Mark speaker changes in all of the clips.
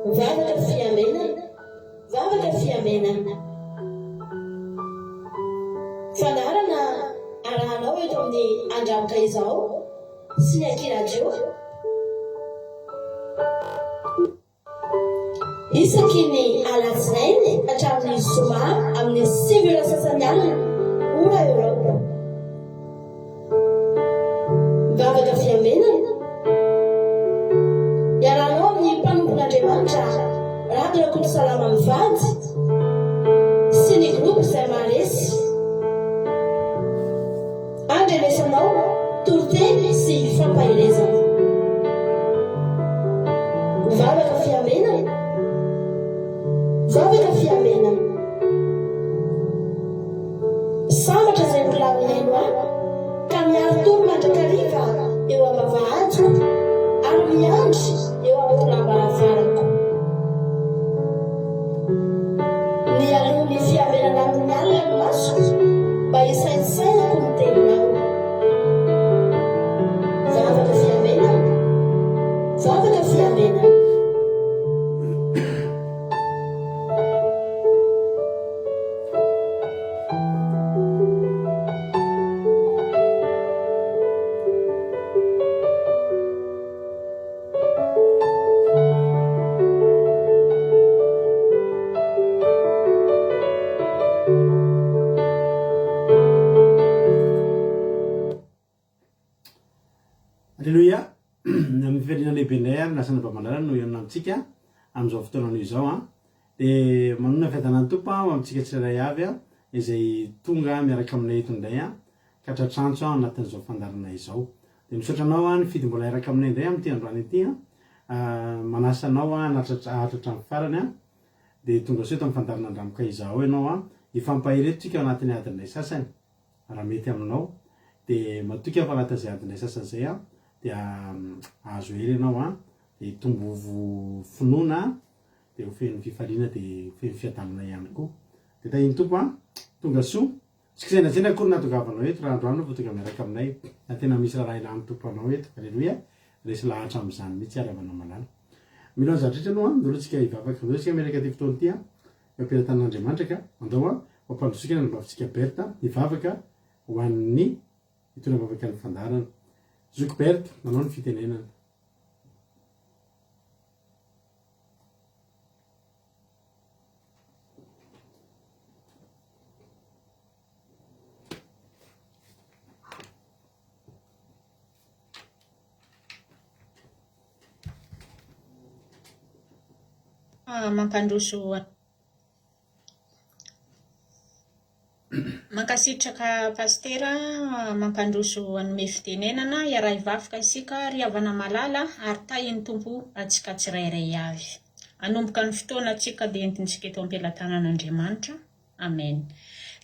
Speaker 1: Vavaka fiambenana, vavaka fiambenana. Fandaharana arahanao eto amin'ny Andramoka Izao sy ny Aky Radio. Isaky ny alatsinainy hatramin'ny zoma amin'ny 9 ora sasany alina, ora Eoropa. Vavaka fiambenana. Iarahanao amin'ny mpanompon'Andriamanitra Rado Rakotosalama mivady sy ny groupe izay maharesy. Andrenesanao toriteny sy fampaherezana. Vavaka fiambenana. Vavaka fiambenana. Sambatra izay mbola mihaino ahy ka miari-tory mandrakariva eo am-bavahadiko ary miandry eo am-tolam-baravarako. Mialoha ny fiambenana amin'ny alina ny masoko mba hisaintsainako ny teninao. Vavaka fiambenana, vavaka fiambenana.
Speaker 2: Aleloia! Ny amin'ny fifaliana lehibe indray ary lasa nabamandalana no hihaonana amintsika amin'izao fotoana anio izao an. Dia manonona fiadanan'ny Tompo ho amintsika tsirairay avy izay tonga miaraka aminay eto indray ka tratrantso ao anatin'izao fandaharana izao. Dia misaotra anao aho nifidy mbola hiaraka aminay indray amin'ity androany ity an. Manasa anao aho hanatratra haharitra hatramin'ny farany an. Dia tonga soa eto amin'ny fandaharana Andramoka Izahao ianao an. Hifampahery eto tsika ao anatin'ny adiny iray sasany raha mety aminao. Dia matoky aho fa anatin'izay adiny iray sasany izay an dia hahazo hery ianao an. Dia hitombo finoana dia ho feno fifaliana dia ho feno fiadanana ihany koa. Dia tahin'ny Tompo an. Tonga soa. Tsy kisendrasendra akory ny nahatongavanao eto raha androany vao tonga miaraka aminay. Na tena misy raharaha ilan'ny Tompo anao eto. Aleloia. Resy lahatra amin'izany mihitsy ary havanao malala. Mino an'izany rehetra aloha an. Andao aloha tsika hivavaka. Andao isika miaraka ity fotoana ity an. Eo am-pelatanan'Andriamanitra ka. Andao an. Ho ampandrosoika ny anabavitsika Berthe hivavaka ho an'ny hitondra am-bavaka ny fandaharana. Zoky Berthe, manao ny fitenenana.
Speaker 3: Mampandroso Mankasitraka Pasitera mampandroso hanome fitenenana, iaraha-hivavaka isika ry havana malala ary tahin'ny Tompo antsika tsirairay avy. Hanomboka ny fotoana tsika dia entintsika eto am-pelatanan'Andriamanitra. Amen.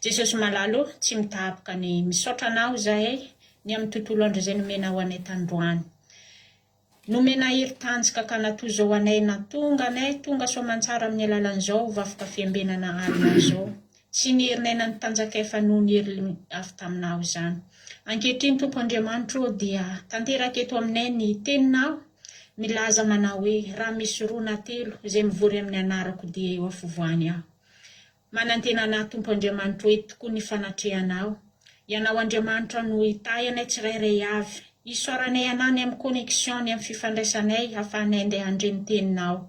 Speaker 3: Jesosy malala o, tsy mitapoka ny misaotra Anao izahay ny amin'ny tontolo andro izay nomenao anay tandroany. Nomena hery tanjaka ka natozao anay na tonga anay tonga soamantsara amin'ny alalan'izao vafoka fiambenana alina izao. Tsy ny herinay na ny tanjakay fa noho ny hery avy taminao izany. Ankehitriny Tompo Andriamanitro ô dia tanteraka eto aminay ny teninao milaza manao hoe raha misy roa na telo izay mivory amin'ny anarako dia eo afovoany aho. Manantena anah Tompo Andriamanitro eto tokoa ny fanatrehanao. Ianao Andriamanitra no hitahy anay tsirairay avy. Isaoranay anah ny amin'ny connexion ny amin'ny fifandraisanay hafahanay andeha handre ny teninao.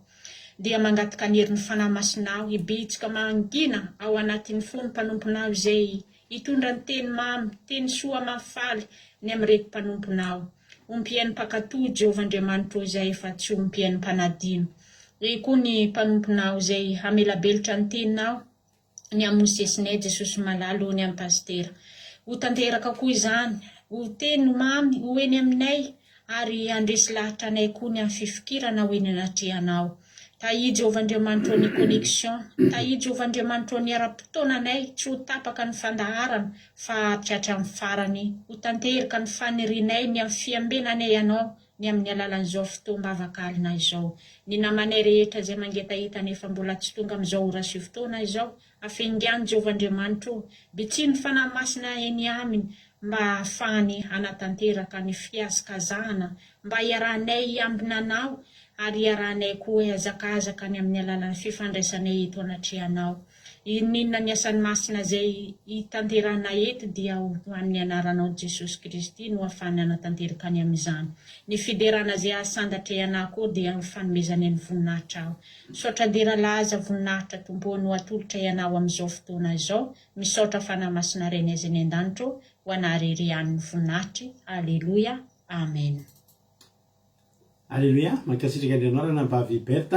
Speaker 3: Dia mangataka ny herin'ny Fanahy Masinao hibitsika mangina ao anatin'ny fon'ny mpanomponao izay hitondra ny teny mamy, teny soa mahafaly ny amin'ireto mpanomponao. Ho mpihaino mpankatò Jehovah Andriamanitro izay efa tsy ho mpihaino mpanadino. Eo koa ny mpanomponao izay hamelabelitra ny teninao, ny amin'i Mosesinay, Jesosy malala o, ny amin'i Pasitera. Ho tanteraka koa izany, ho teny mamy ho eny aminay ary handresy lahatra anay koa ny amin'ny fifikirana ho eny anatrehanao. Tahia Jehovah Andriamanitro ny connexion, tahia Jehovah Andriamanitro ny ara-potoananay tsy ho tapaka ny fandaharana fa haharitra hatramin'ny farany, ho tanterka ny fanirianay ny amin'ny fiambenanay Anao ny amin'ny alalan'izao fotoam-bavaka alina izao. Ny namanay rehetra izay mangetaheta nefa mbola tsy tonga amin'izao ora sy fotoana izao, afengiano Jehovah Andriamanitro o, bitsino ny Fanahy Masina eny aminy. mba hahafahany hanatanteraka ny fihazakazahana mba hiarahanay hiambina Anao ary hiarahanay koa hihazakazaka ny amin'ny alalan'ny fifandraisanay eto anatrehanao. Inoninona ny asany masina izay hitanterahanay eto dia ho amin'ny anaranao Jesosy Kristy no hahafahany hanatanteraka ny amin'izany. Ny fiderana izay hahasandatray anah koa dia ho fanomezanay ny voninahitrao. Misaotra dera laza voninahitra Tompo ô no atolotray anao amin'izao fotoana izao. Misaotra Fanahy Masina Rainay izay any an-danitra ô, ho anah rery ihany ny voninahitry. Aleloia. Amen.
Speaker 2: Aleloia, mankasitraka indray anao ranabavy Bertha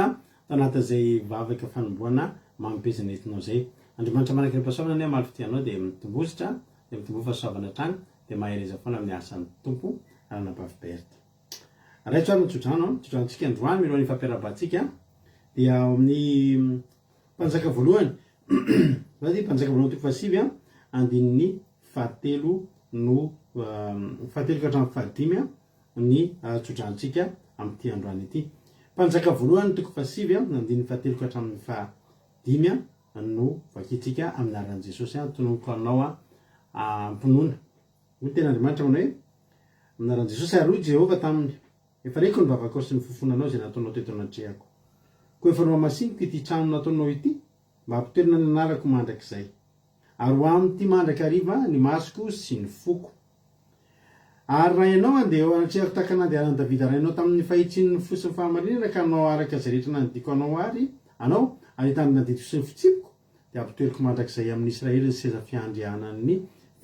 Speaker 2: tao anatin'izay vavaka fanombohana mamy-be izay nentinao izay. Andriamanitra manan-kerim-pahasoavana anie hamaly fitia anao dia mitombositra dia mitomboa fahasoavana hatrany dia mahereza foana amin'ny asan'ny Tompo ranabavy Bertha. Raitso ary ny tsodrano, tsodranontsika androany mialohan'ny fampiarahabantsika dia ao amin'ny Mpanjaka voalohany, zany Mpanjaka voalohany toko fahasivy andininy fahatelo no fahatelo ka hatramin'ny fahadimy ny tsodranontsika amin'ity androany ity. Mpanjaka voalohany toko fahasivy andininy fahatelo ka hatramin'ny fahadimy no vakintsika amin'ny anaran'i Jesosy. Tononiko anao am-pinoana. Hoy ny tenin'Andriamanitra manao hoe, Amin'ny anaran'i Jesosy, ary hoy Jehovah taminy, Efa reko ny vavakao sy ny fofonanao izay nataonao teto anatrehako. Koa efa nohamasiniko ity trano nataonao ity, mba hampitoerana ny anarako mandrakizay. Ary ho amin'ity mandrakariva ny masoko sy ny foko. Ary raha ianao handeha eo anatrehako tahaka ny nandehanan'i Davida rainao tamin'ny fahitsian'ny fo sy ny fahamarinana ka hanao araka izay rehetra nandidiako anao ary anao, ary hitandrina ny didiko sy ny fitsipiko, dia hampitoeriko mandrakizay amin'i Israely ny seza fiandrianan'ny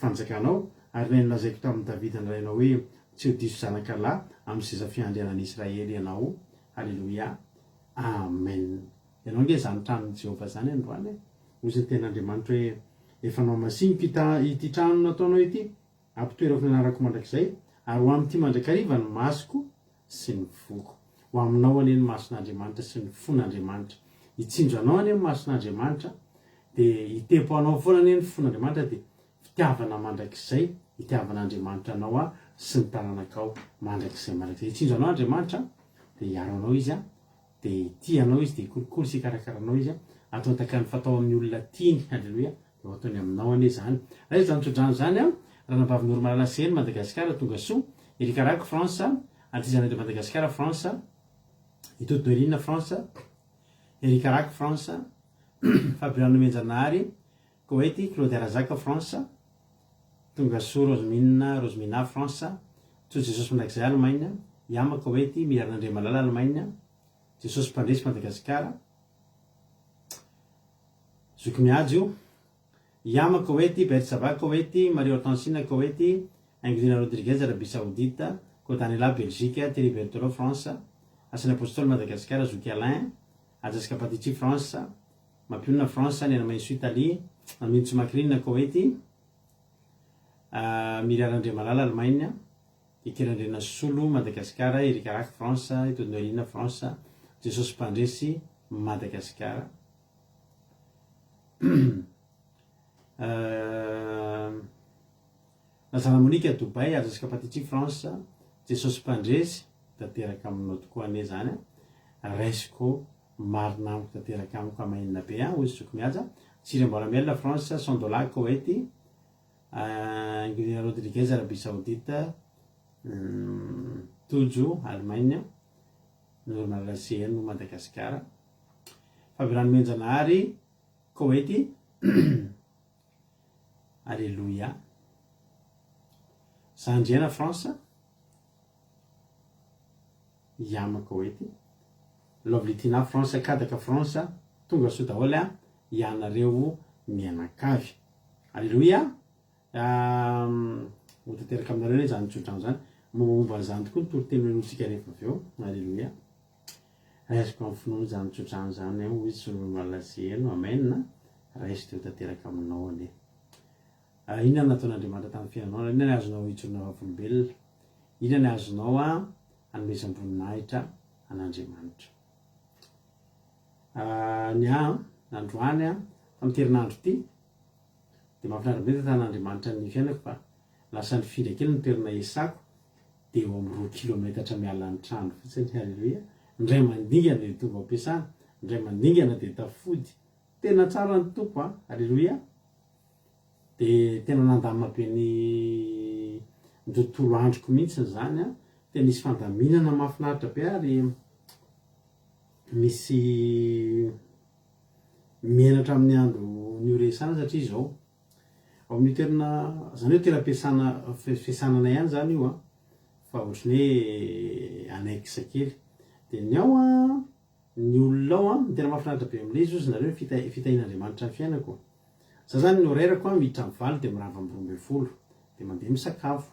Speaker 2: fanjakanao, ary ilay nolazaiko tamin'i Davida ny rainao hoe, Tsy ho diso zanakalahy amin'ny seza fiandrianan'i Israely ianao. Haleloia. Amen. Ianao ange izany tranon'i Jehovah izany androany e. Hoy ny tenin'Andriamanitra hoe, Efa nohamasiniko ity trano nataonao ity, Ampitoerako ny anarako mandrakizay, ary ho amin'ity mandrakariva ny masoko sy ny foko. Ho aminao anie ny mason'Andriamanitra sy ny fon'Andriamanitra. Hitsinjo anao anie ny mason'Andriamanitra, dia hitempo anao foana anie ny fon'Andriamanitra, dia fitiavana mandrakizay hitiavan'Andriamanitra anao sy ny taranakao mandrakizay mandrakizay. Hitsinjo anao Andriamanitra, dia hiaro anao Izy, dia hitia anao Izy, dia hikolokolo sy hikarakara anao Izy, ataony tahaka ny fatao amin'ny olona tiany. Haleloia. Dia ho ataony aminao anie izany. Aiza izany tsodrano izany an? Ranabavy Noromalala Seheno, Madagasikara, tonga soa. Eric Arako, France. Artisanat de Madagascar, France. Itody Noeline, France. Eric Arako, France. Fabiano Nomenjanahary, Koety. Claudia Razaka, France. Tonga soa Rosemine, Rosemina, France. Tsoa Jesosy Mandrakizay, Allemagne. Yama, Koety. Mirana Andriamalala, Allemagne. Jesosy Mpandresy, Madagasikara. Zoky Mihaja io. Yama, Koety, Bertsaba, Koety, Maria Hortensina, Koety, Ingrid Rodriguez, Arabie Saoudite, Kodanela, Belgique, Thierry Berthelot, France, Asan'ny Apostoly, Madagasikara, Zoky Alain, Ajaska Patici, France, Mampionona, France, Nena Maintsoa, Italie, Mamintsy Macrine, Koety, Miria Randriamalala, Allemagne, Kikely Andrianasolo, Madagasikara, Eric Arako, France, Itody Noeline, France, Jesosy Mpandresy, Madagasikara. Lazara Monica, Dubaï, Ajaska Patici, France, Jesosy Mpandresy, tanteraka aminao tokoa anie izany an, raisiko marina amiko tanteraka amiko amainina be an, hoy Zoky Mihaja, Tsiry Amboaramiel, France, Sandola, Koety, Ingrid Rodriguez, Arabie Saoudite, Tojo, Allemagne, Normal Seheno, Madagasikara, Fabirano Menjanahary, Koety, Aleloia, Zandriana, France, Yama, Koety, Lovely Tina, France, Kadaka, France, tonga soa daholo an, ianareo mianakavy. Aleloia! Ho tanteraka aminareo anie izany tsodrano izany. Mombamomba an'izany tokoa ny toriteny henointsika rehefa avy eo. Aleloia! Raisiko amin'ny finoana izany tsodrano izany, hoy izy Solomona Amen. Raiso dia ho tanteraka aminao anie. Inona no nataon'Andriamanitra tamin'ny fiainanao? Inona ny azonao ijoroana vavolombelona? Inona ny azonao hanomezam-boninahitra an'Andriamanitra? Ny ahy, androany, tamin'ity herinandro ity, Dia mahafinaritra be ny tantanan'Andriamanitra ny fiainako fa lasa nifindra kely ny toerana iasako dia eo amin'ny roa kilometatra miala ny trano fotsiny, haleloia, indray mandingana dia tonga ao am-piasana, indray mandingana dia tafody, tena tsara ny Tompo an, haleloia, dia tena nandamina be ny. Ny tontolo androko mihitsy izany an, tena nisy fandaminana mahafinaritra be ary misy menatra amin'ny andro nioresana satria izao, ao amin'io toerana, izany hoe toeram-piasana, fiasanana ihany izany io an, fa ohatran'ny hoe annexe kely. Dia ny ao an, ny olona ao an, ny tena mahafinaritra be amin'ilay izy ozy nareo ny fitahian'Andriamanitra ny fiainako. Za zany ny horaire-ko an, miditra amin'ny valo dia mirava amin'ny 12, dia mandeha misakafo,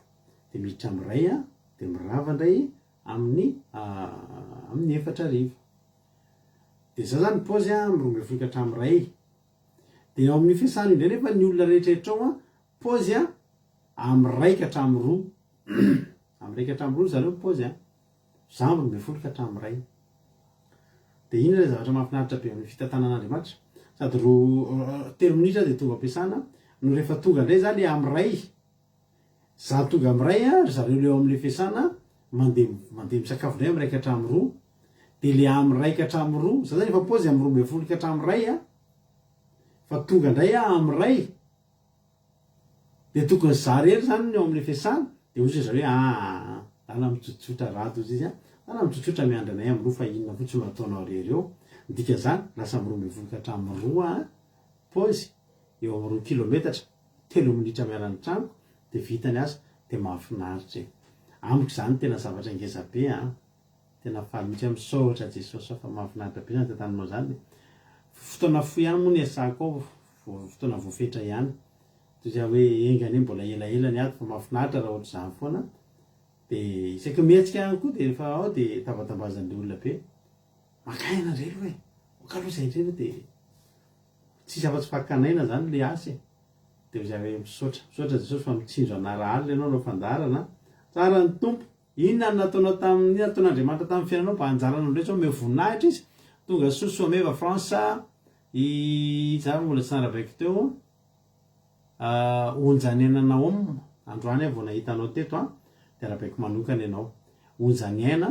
Speaker 2: dia miditra amin'ny iray an, dia mirava indray amin'ny amin'ny efatra hariva. Dia za zany pause an, amin'ny 12 ka hatramin'ny iray. Dia ao amin'io fiasana io indray nefa ny olona rehetra rehetra ao an, pause an, amin'ny iray ka hatramin'ny roa. Amin'ny iray ka hatramin'ny roa zareo pause an. Za amin'ny 12 ka hatramin'ny iray. Dia inona ilay zavatra mahafinaritra be amin'ny fitantanan'Andriamanitra? Sady roa, telo minitra dia tonga am-piasana, no rehefa tonga indray za le amin'ny iray, za tonga amin'ny iray an, ry zareo le ao amin'ilay fiasana mandeha mandeha misakafo indray amin'ny iray ka hatramin'ny roa, dia le amin'ny iray ka hatramin'ny roa, za zany efa pause amin'ny 12 ka hatramin'ny iray an, fa tonga indray aho amin'ny iray, Dia tokony za rery zany ny ao amin'ilay fiasana, dia hoy zareo hoe aa ndana mitsotsotra rado hozy izy an, ndana mitsotsotra miandry anay amin'ny roa fa inona fotsiny no ataonao rery eo, ny dikan'izany lasa amin'ny 12 ka hatramin'ny roa an, pause eo amin'ny roa kilometatra, telo minitra miala ny tranoko dia vita ny asa, dia mahafinaritra e. Amiko izany tena zavatra ngeza be an, tena faly mihitsy aho misaotra Jesosy fa mahafinaritra be izany tantaninao izany, fotoana fohy ihany moa niasako ao, fotoana voafetra ihany. Toy izay hoe enga anie mbola elaela ny ady fa mahafinaritra raha ohatr'izany foana. Dia isaky ny mihetsika ihany koa dia rehefa ao dia tabatambazan'ilay olona be. Maka aina indray aloha e! Aoka aloha izay indray aloha dia tsisy afa-tsy fakana aina izany ilay asa e! Dia hoy izahay hoe misaotra, misaotra Jesosy fa mitsinjo anà rahalina ianao hanao fandaharana an! Tsara ny Tompo! Inona no nataonao tamin'ny, inona nataon'Andriamanitra tamin'ny fiainanao mba hanjaranao indray izao omeo voninahitra Izy? Tonga soa Soameva France i iza ary mbola tsy narabaiko teo Onjaniaina Naom androany aho vao nahita anao teto an dia arabaiko manokana ianao Onjaniaina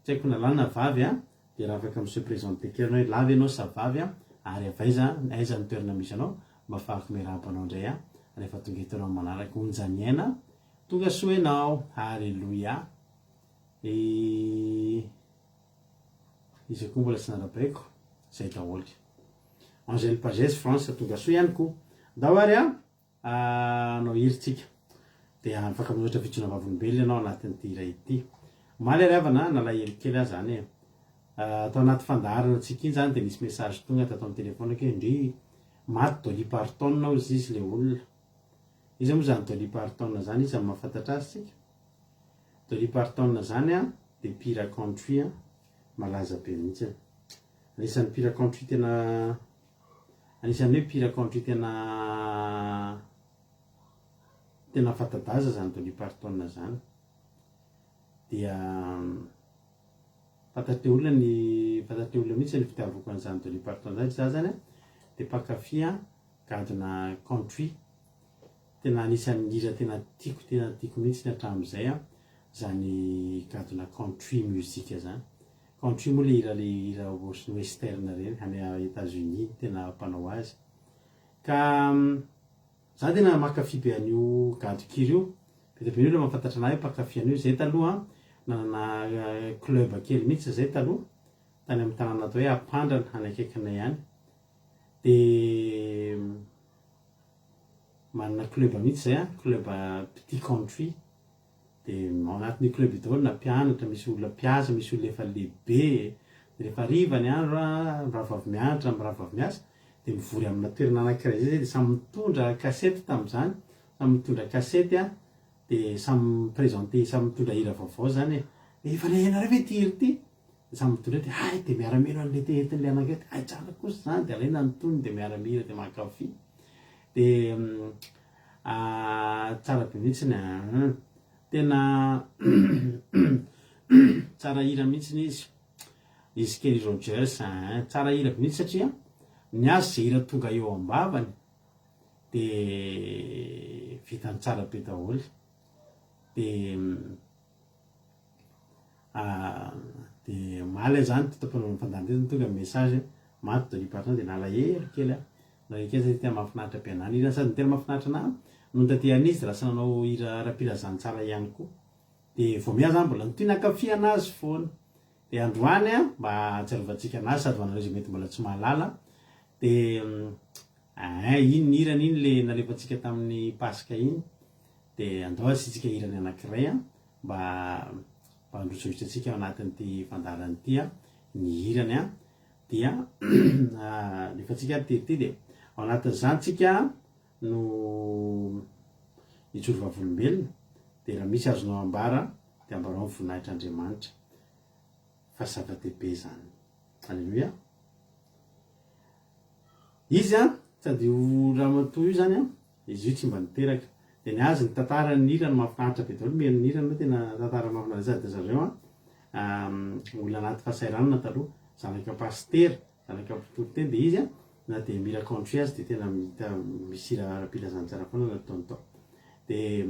Speaker 2: tsy haiko na lahy na vavy an dia raha afaka mi-se presenter kely ianao hoe lahy ve ianao sa vavy an ary avy aiza aiza ny toerana misy anao mba afahako miarahaba anao indray an rehefa tonga eto ianao amin'ny manaraka Onjaniaina Tonga soa enao, Haleloia eh Iza koa mbola tsy narabaiko? Zay daholo. Angèle Pagès, France, tonga soa ihany koa. Ndao ary an, hanao hira tsika. Dia afaka manoratra fijoroana vavolombelona ianao anatin'ity hira ity. Omaly ary havana, nalahelo kely aho zany e. Tao anaty fandaharana tsika iny zany dia nisy message tonga tato amin'ny telephone-ko hoe ndry maty Dolly Parton hozy izy le olona. Iza moa zany Dolly Parton zany? Iza no mahafantatra azy tsika? Dolly Parton zany an dia mpihira country an, malaza be mihitsy. Anisan'ny mpihira country tena anisan'ny hoe mpihira country tena tena fanta-daza zany Dolly Parton zany. Dia fantatr'ilay olona ny fantatr'ilay olona mihitsy ny fitiavako an'izany Dolly Parton zany, za zany an dia mpankafy an gadona country tena anisan'ny hira tena tiako tena tiako mihitsy hatramin'izay an zany gadona country music zany country moa le hira le hira ohatran'ny western reny any Etats Unis tena mpanao azy ka za tena mankafy be an'io gadon-kira io be dia be ny olona mahafantatra anah hoe mpankafy an'io zay taloha nanana club kely mihitsy zay taloha tany amin'ny tanàna atao hoe Ampandrana any akaikinay any Dia manana club mihitsy zay an, club petit country, dia ao anatin'io club io daholo na mpianatra, misy olona mpiasa, misy olona efa lehibe, dia rehefa hariva ny andro an, mirava avy mianatra, mirava avy miasa, dia mivory amina toerana anankiray zay zay dia samy mitondra kasety tamin'izany, samy mitondra kasety an, dia samy mi-presenter, samy mitondra hira vaovao zany e, efa nahenareo ve ity hira ity? Dia samy mitondra dia hay dia miara-mino an'ilay te entin'ilay anankiray dia hay tsara kosa izany dia alaina ny tonony dia miara-mihira dia mankafy dia tsara be mihitsy ny tena tsara hira mihitsy izy izy Kenny Rogers tsara hira be mihitsy satria ny azy izay hira tonga eo am-bavany dia vitany tsara be daholo dia Dia omaly aho zany teto am-panaovana fandaharana teto no tonga ny message maty Dolly Parton dia nalahelo kely aho. Nalahelo kely satria tena mahafinaritra be anah ny hirany sady ny tena mahafinaritra anah. Nony taty aoriana izy dia lasa nanao hira ara-pilazantsara ihany koa. Dia vao miha zany mbola nitohy nankafy anazy foana. Dia androany an, mba hahatsiarovantsika anazy sady ho anareo izay mety mbola tsy mahalala dia ein iny ny hirany iny le nalefantsika tamin'ny Paska iny. Dia andao asiantsika hirany anankiray an, mba mba handrotsindrotsy antsika ao anatin'ity fandaharana ity an, ny hirany an. Dia alefantsika ary ity hira ity dia ao anatin'izany tsika no hijoro vavolombelona dia raha misy azonao ambara dia ambarao ny voninahitr'Andriamanitra fa zava-dehibe izany. Aleloia. Izy an, sady io ramatoa io zany an, izy io tsy mba niteraka. Dia ny azy ny tantaran'ny hirany mahafinaritra be daholo, mihaino ny hirany aloha tena tantara mahafinaritra sady zareo an, olona anaty fahasahiranana taloha, zanaka pasitera, zanaka mpitory teny dia izy an, na dia mihira country aza dia tena hita misy hira ara-pilazantsara foana nataony tao. Dia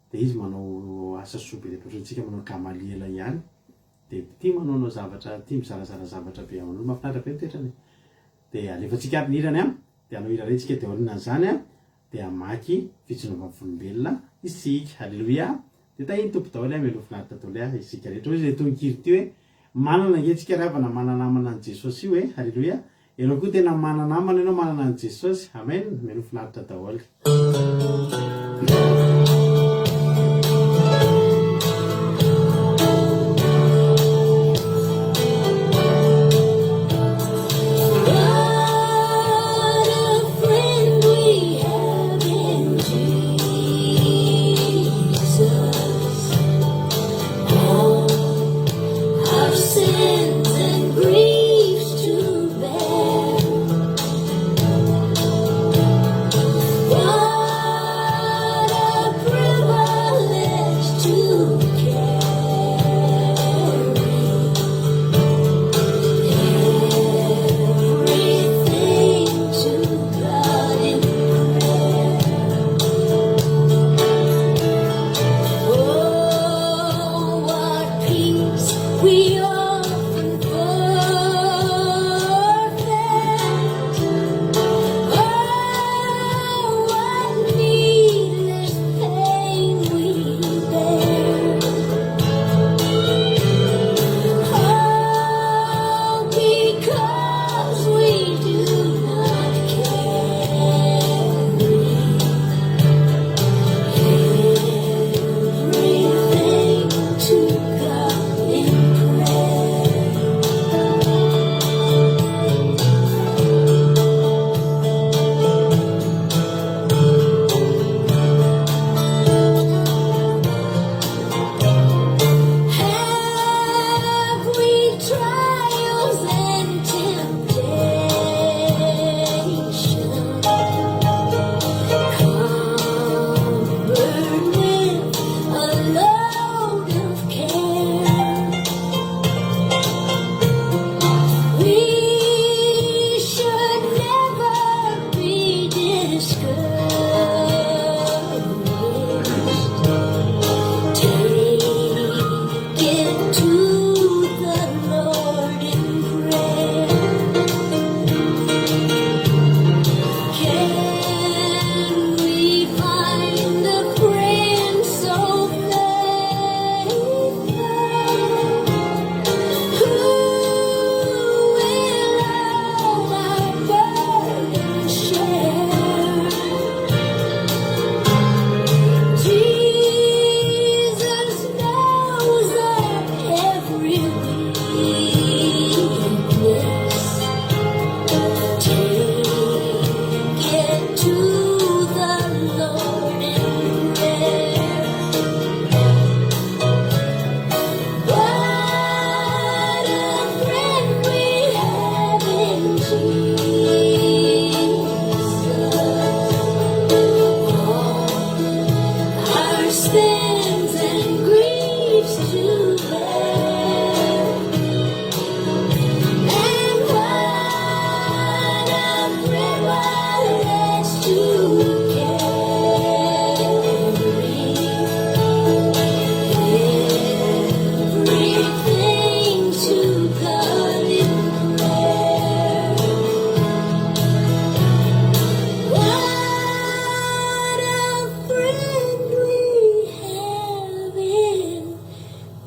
Speaker 2: dia izy manao asa soa be dia be ohatrantsika manao gamaliela ihany. Dia tia manaonao zavatra, tia mizarazara zavatra be ao an'olo, mahafinaritra be ny toetrany e. Dia alefantsika ary ny hirany an, dia hanao hira iray tsika dia aorianan'izany an, dia hamaky fijoroana vavolombelona isika. Aleloia! Dia tahin'ny Tompo daholo an, mialoha finaritra daholo an isika rehetra. Hoy izay tononkira ity hoe, manana ange tsika ry havana, mana-namana an'i Jesosy io e, aleloia! Ianao koa tena mana-namana ianao manana an'i Jesosy. Amen! Mialoha finaritra daholo.
Speaker 4: What a friend we have in Jesus. All our sins and griefs to bear. What a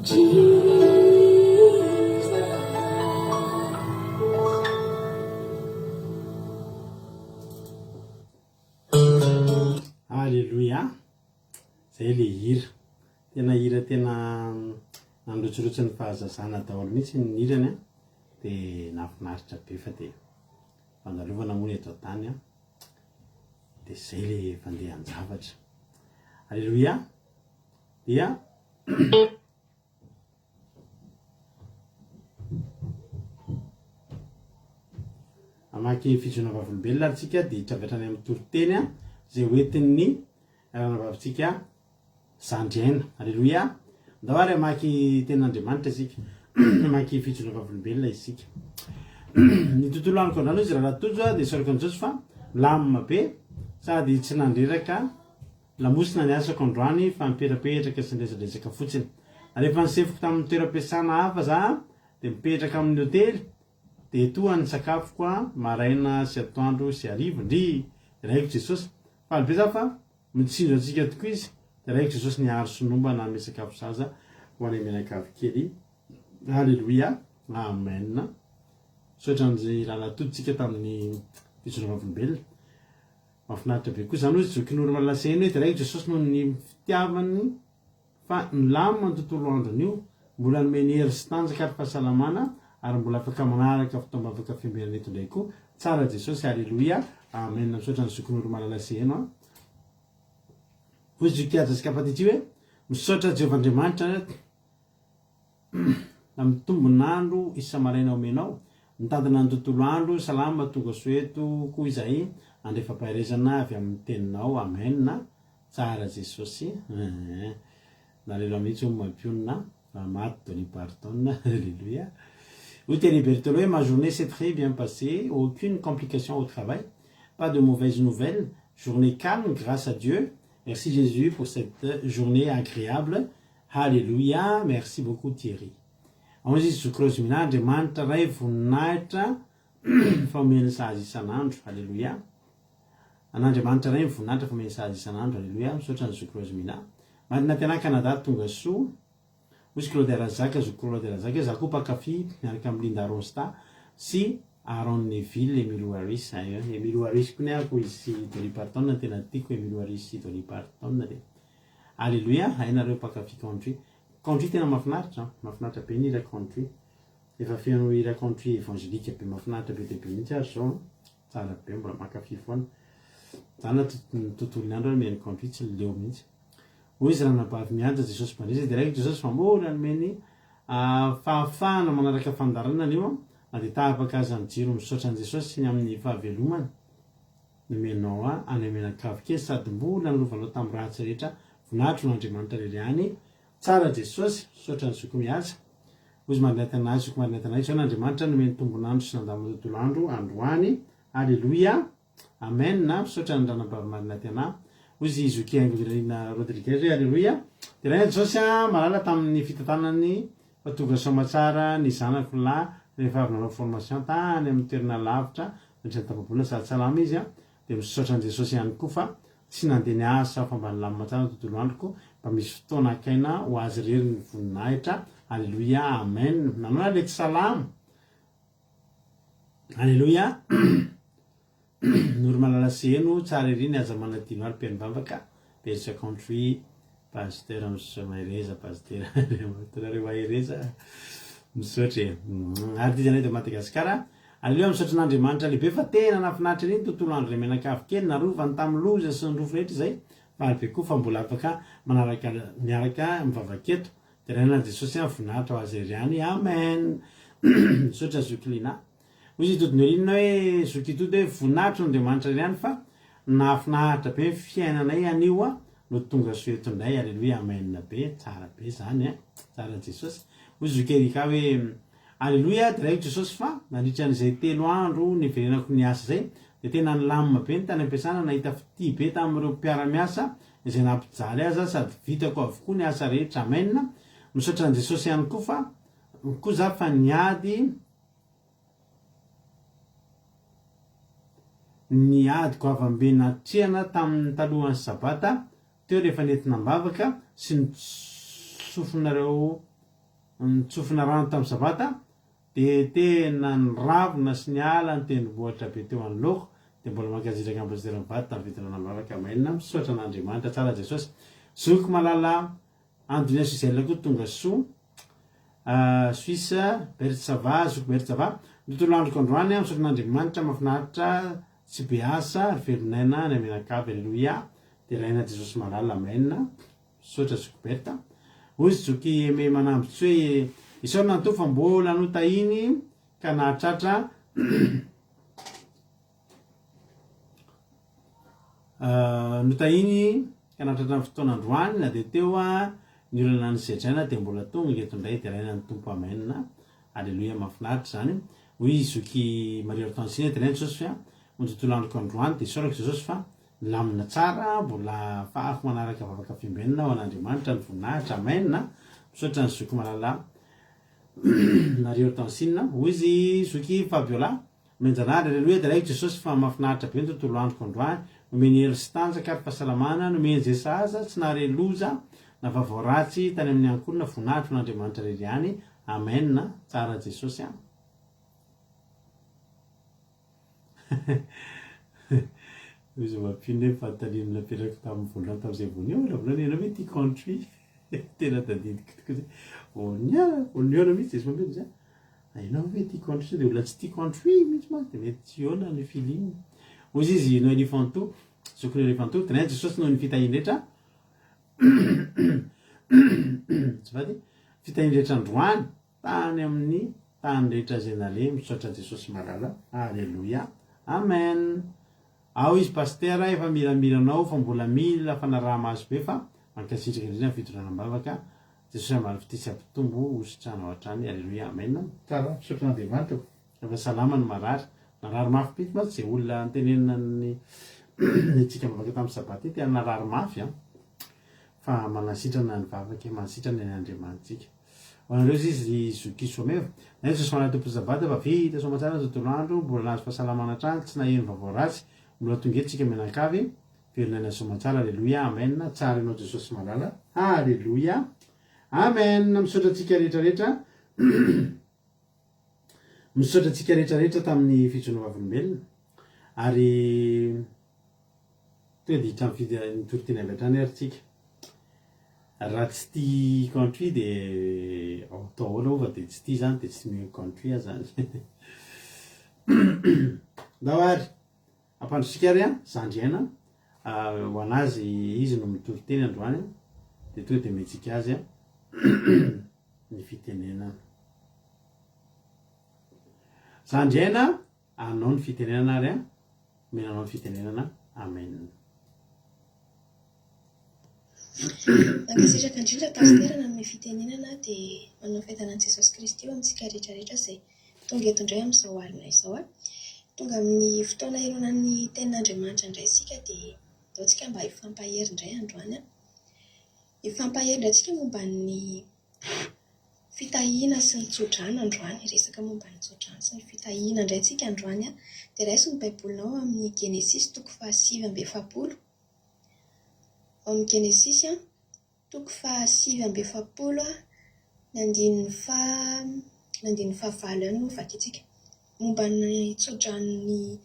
Speaker 2: Alléluia. Zay le hira. Tena hira tena nandrotsirotsy ny fahazazana daholo mihitsy ny hirany an. De nahafinaritra be fa de fandalovana moa ny eto an-tany an. De zay le fandehan-javatra. Alléluia. Dia Hamaky fijoroana vavolombelona ary tsika dia hiditra avy hatrany amin'ny toriteny izay hoentin'ny ranavavintsika zandry aina. Aleloia! Andao ary hamaky tenin'Andriamanitra isika. Hamaky fijoroana vavolombelona isika. Ny tontolo androko androany hoy izy Rahalahy Tojo dia isaorako an'i Jesosy fa milamina be sady tsy nandreraka Lamosina ny asako androany fa mipetrapetraka sy niresadresaka fotsiny. Rehefa nisefoko tamin'ny toeram-piasana hafa za dia mipetraka amin'ny hotely dia toa ny sakafoko a maraina sy atoandro sy hariva. Ndrii! Deraiko Jesosy. Faly be za fa mitsinjo antsika tokoa izy. Deraiko Jesosy niaro sy nomba nanome sakafo sahaza ho anay mianakavy kely. Aleloia. Amen. Misaotra an'i Rahalahy Tojo tsika tamin'ny fijoroana vavolombelona. Mahafinaritra be koa izany hoy Zokinoro Malalaseheno hoe deraiko Jesosy noho ny fitiavany fa nilamina ny tontolo andro anio, mbola nomeny hery sy tanjaka ary fahasalamana ary mbola afaka manaraka fotoam-bavaka fiambenana eto indray koa, tsara Jesosy Aleloia Amen misaotra an'i Zokinoro Malalaseheno a. Hoy Zoky Haja Kapatiti hoe misaotra Jehovah Andriamanitra Amin'ny tombon'andro isa-maraina omenao, mitantana ny tontolo andro, salama tonga soa eto koa izahay handray fampaherezana avy amin'ny teninao, amen, tsara Jesosy eeh, nalelo mihitsy hono mampionona fa maty Dolly Parton, alléluia. Hoy Thierry Berthelot hoe ma journée s'est très bien passée, aucune complication au travail, pas de mauvaise nouvelle, journée calme grâce à Dieu, merci Jésus pour cette journée agréable, Haleloia merci beaucoup Thierry. Ao izy zoky Rosemina Andriamanitra Ray voninahitra fa omeny sahaza isan'andro Haleloia An'Andriamanitra Ray ny voninahitra fa omeny sahaza isan'andro Haleloia misaotra ny zoky Rosemina Marina Tena Canada tonga soa Hoy izy Claude Razaka zoky Claude Razaka hoe za koa mpankafy miaraka amin'i Linda Ronstadt sy Aaron Neville Emmylou Harris Emmylou Harris koa ny ahako izy sy Dolly Parton no tena tiako Emmylou Harris sy Dolly Parton dia Aleloia, hay nareo mpankafy country. Country tena mahafinaritra an, mahafinaritra be ny hira country. Efa feno hira country évangélique be mahafinaritra be dia be mihitsy ary zao an. Tsara be, mbola mankafy foana. Za na ny tontolon'ny andro ary mihaino country tsy leo mihitsy. Hoy izy ranabavy mianja Jesosy Mpandresy dia raiko Jesosy fa mbola nomeny fahafahana manaraka fandaharana anio an, na dia tapaka aza ny jiro misaotra an'i Jesosy ny amin'ny fahavelomana. Nomenao ahy any Menakavy kely sady mbola nilovanao tamin'ny ratsy rehetra voninahitro no Andriamanitra irery ihany tsara Jesosy misaotra ny zoky mihaja hozy marinatana ahy zoky marinatana ahy izao Andriamanitra nomeny tombon'andro sy nandamina tontolo andro androany Aleloia Amen misaotra ny ranabavy marinatana hozy zoky Haingonirina Rodriguez hoe Aleloia Deraina Jesosy a malala tamin'ny fitantanany fa tonga soamatsara ny zanako lahy rehefa avy nanao formation tany amin'ny toerana lavitra nandritra ny tapa-bolana sady salama izy dia misaotra an'i Jesosy ihany koa fa tsy nandeha niasa fa mba nilamina tsara ny tontolo androko mba misy fotoana hakaina ho azy irery ny voninahitra Aleloia Amen Nanao ilay tsy salama Aleloia Noro malala sy heno tsara ery ny aza manadino ary mpihaino vavaka Bersa country Pasteur mahereza Pasteur Andriamatoa mahereza misaotra e ary ty zanay de Madagascar Aleo misaotra an'Andriamanitra lehibe fa tena nahafinaritra ery ny tontolo andro ray mianakavy kely narovany tamin'ny loza sy ny rofy rehetra izay faly be koa fa mbola afaka manaraka miaraka mivavaka eto deraina an'i Jesosy an voninahitra ho azy irery ihany Amen misaotra zoky Lina Hoy izy Tody Noeline hoe, Zoky Tody hoe, voninahitro Andriamanitra irery ihany fa nahafinaritra be ny fiainanay anio a, no tonga soa eto indray, Aleloia Amen be, tsara be zany a, tsara Jesosy. Hoy Zoky Erika hoe, Aleloia deraiko Jesosy fa nandritra an'izay telo andro niverenako niasa izay dia tena nilamina be ny tany am-piasana, nahita fitia be tamin'ireo mpiara-miasa izay nampijaly ahy za sady vitako avokoa ny asa rehetra, Amen, misaotra an'i Jesosy ihany koa fa koa za fa niady Ny ady goavam-be natrehana tamin'ny talohan'ny Sabata teo rehefa nentina am-bavaka sy notsofinareo. nitsofina rano tamin'ny sabata dia tena niravona sy niala ny tendrombohitra be teo anoloako dia mbola mankasitraka an'i Pasitera mivady tamin'ny fitondrana am-bavaka Amen misaotra an'Andriamanitra tsara Jesosy zoky malala Andonia Gisèle koa tonga soa Suisse Berthe ça va zoky Berthe ça va ny tontolo androko androany misaotra an'Andriamanitra mahafinaritra tsy be asa ry velon'aina any Menakavy Alléluia deraina Jesosy malala Amen Misaotra zoky Berthe. Hoy zoky Aimé Manamby tsy hoe isaorana ny Tompo fa mbola notahiny ka nahatratra notahiny ka nahatratra ny fotoana androany na dia teo ny olana nisedraina dia mbola tonga eto indray deraina ny Tompo Amen. Aleloia mahafinaritra izany. Hoy zoky Marie Hortensine deraina Jesosy fa ny tontolo androko androany dia isaorako Jesosy fa Milamina tsara, mbola afahako manaraka vavaka fimbenina ho an'Andriamanitra ny voninahitra, amen a! Misaotra an'i zoky malala Marie Hortensine, hoy izy zoky Fabiola, Omen-janahary, Aleloia, deraiko Jesosy fa mahafinaritra be ny tontolo androko androany, nomeny hery sy tanjaka ary fahasalamana, nomeny izay sahaza, tsy nahare loza na vaovao ratsy tany amin'ny ankolona, voninahitra ho an'Andriamanitra irery ihany, amen a! Tsara Jesosy a! Hoy izy mampino hoe fanontaniana napetrako tamin'ny voalohany tamin'izay vao nihaona voalohany ianao ve tia country? Tena tadidiko tokoa izay. Vao nihaona, vao nihaona mihitsy dia mampino izy ah, ianao ve tia country? Sao dia olona tsy tia country mihitsy mantsy dia mety tsy hihaona ny feeling. Hoy izy Noël Ifanto, zoky Noël Ifanto, deraina Jesosy noho ny fitahiany rehetra. Azafady, fitahiany rehetra androany. Tany amin'ny tany rehetra izay naleha misaotra Jesosy malala Aleloia Amen Ao izy Pasitera efa miramira anao fa mbola mila fanarahamaso be fa mankasitraka indrindra ny fitondrana am-bavaka Jesosy hamaly fitia sy hampitombo hositranao hatrany Aleloia Amen Tsara misaotra an'Andriamanitra ô efa salama ny marary narary mafy mihitsy mantsy izay olona nitenenina ny ny antsika mivavaka tamin'ny sabata ity tena narary mafy an fa manasitrana ny vavaka e manasitrana ny Andriamanitsika Ho anareo izy izy ry Zoky Someva. Na izy Sosoana Tompo Sabata fa vita soamantsara ny tontolo andro, mbola nahazo fahasalamana hatrany, tsy naheno vaovao ratsy, mbola tonga eto tsika mianankavy, velona aina soamantsara, Aleloia, Amen, tsara ianao Jesosy malala, Aleloia, Amen, misaotra antsika rehetra rehetra, misaotra antsika rehetra rehetra tamin'ny fijoroana vavolombelona, ary Tonga dia hiditra amin'ny ny toriteny avy hatrany ary tsika. Raha tsy tia country dia atao ahoana moa fa dia tsy tia zany dia tsy mino country aho zany. Ndao ary, ampandrosika ary an, zandry aina, ho an'azy izy no mitory teny androany dia tonga dia omentsika azy ny fitenenana. Zandry aina, anao ny fitenenana ary an. Omena anao ny fitenenana. Amen.
Speaker 1: Mankasitraka indrindra Pasitera nanome fitenenana dia manao fiadanan'i Jesosy Kristy ho amintsika rehetra rehetra izay tonga eto indray amin'izao alina izao. Tonga amin'ny fotoana hihainoana ny tenin'Andriamanitra indray isika dia andao tsika mba hifampahery indray androany. Hifampahery indray tsika momba ny Fitahiana sy ny tsodrano androany, hiresaka momba ny tsodrano sy ny fitahiana indray tsika androany an. Dia raiso ny baibolinao ao amin'ny Genesisy toko faha 49. Ao amin'ny Genesisy an, toko faha 49 an, ny andininy faha, ny andininy fahavalo ihany no vakintsika. Momba ny tsodranon'ny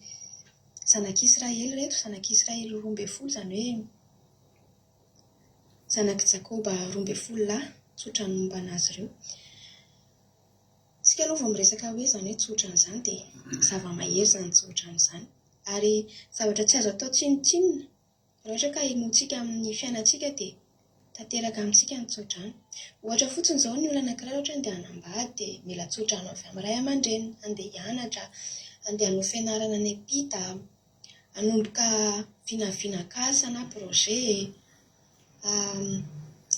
Speaker 1: zanak'Israely ireto, zanak'Israely 12 izany hoe Zanak'i Jakoba 12 lahy, tsotra ny momba an'azy ireo. Isika aloha vao miresaka hoe izany hoe tsodrano izany dia zava-mahery izany tsodrano izany. Ary zavatra tsy azo atao tsinontsinona. Raha ohatra ka henointsika amin'ny fiainantsika dia tanteraka amintsika ny tsodrano. Ohatra fotsiny izao ny olona anankiray raha ohatra handeha hanambady dia mila tsodrano avy amin'ny ray aman-dreniny, handeha hianatra, handeha hanao fianarana any am-pita. Hanomboka vinavinak'asa na projet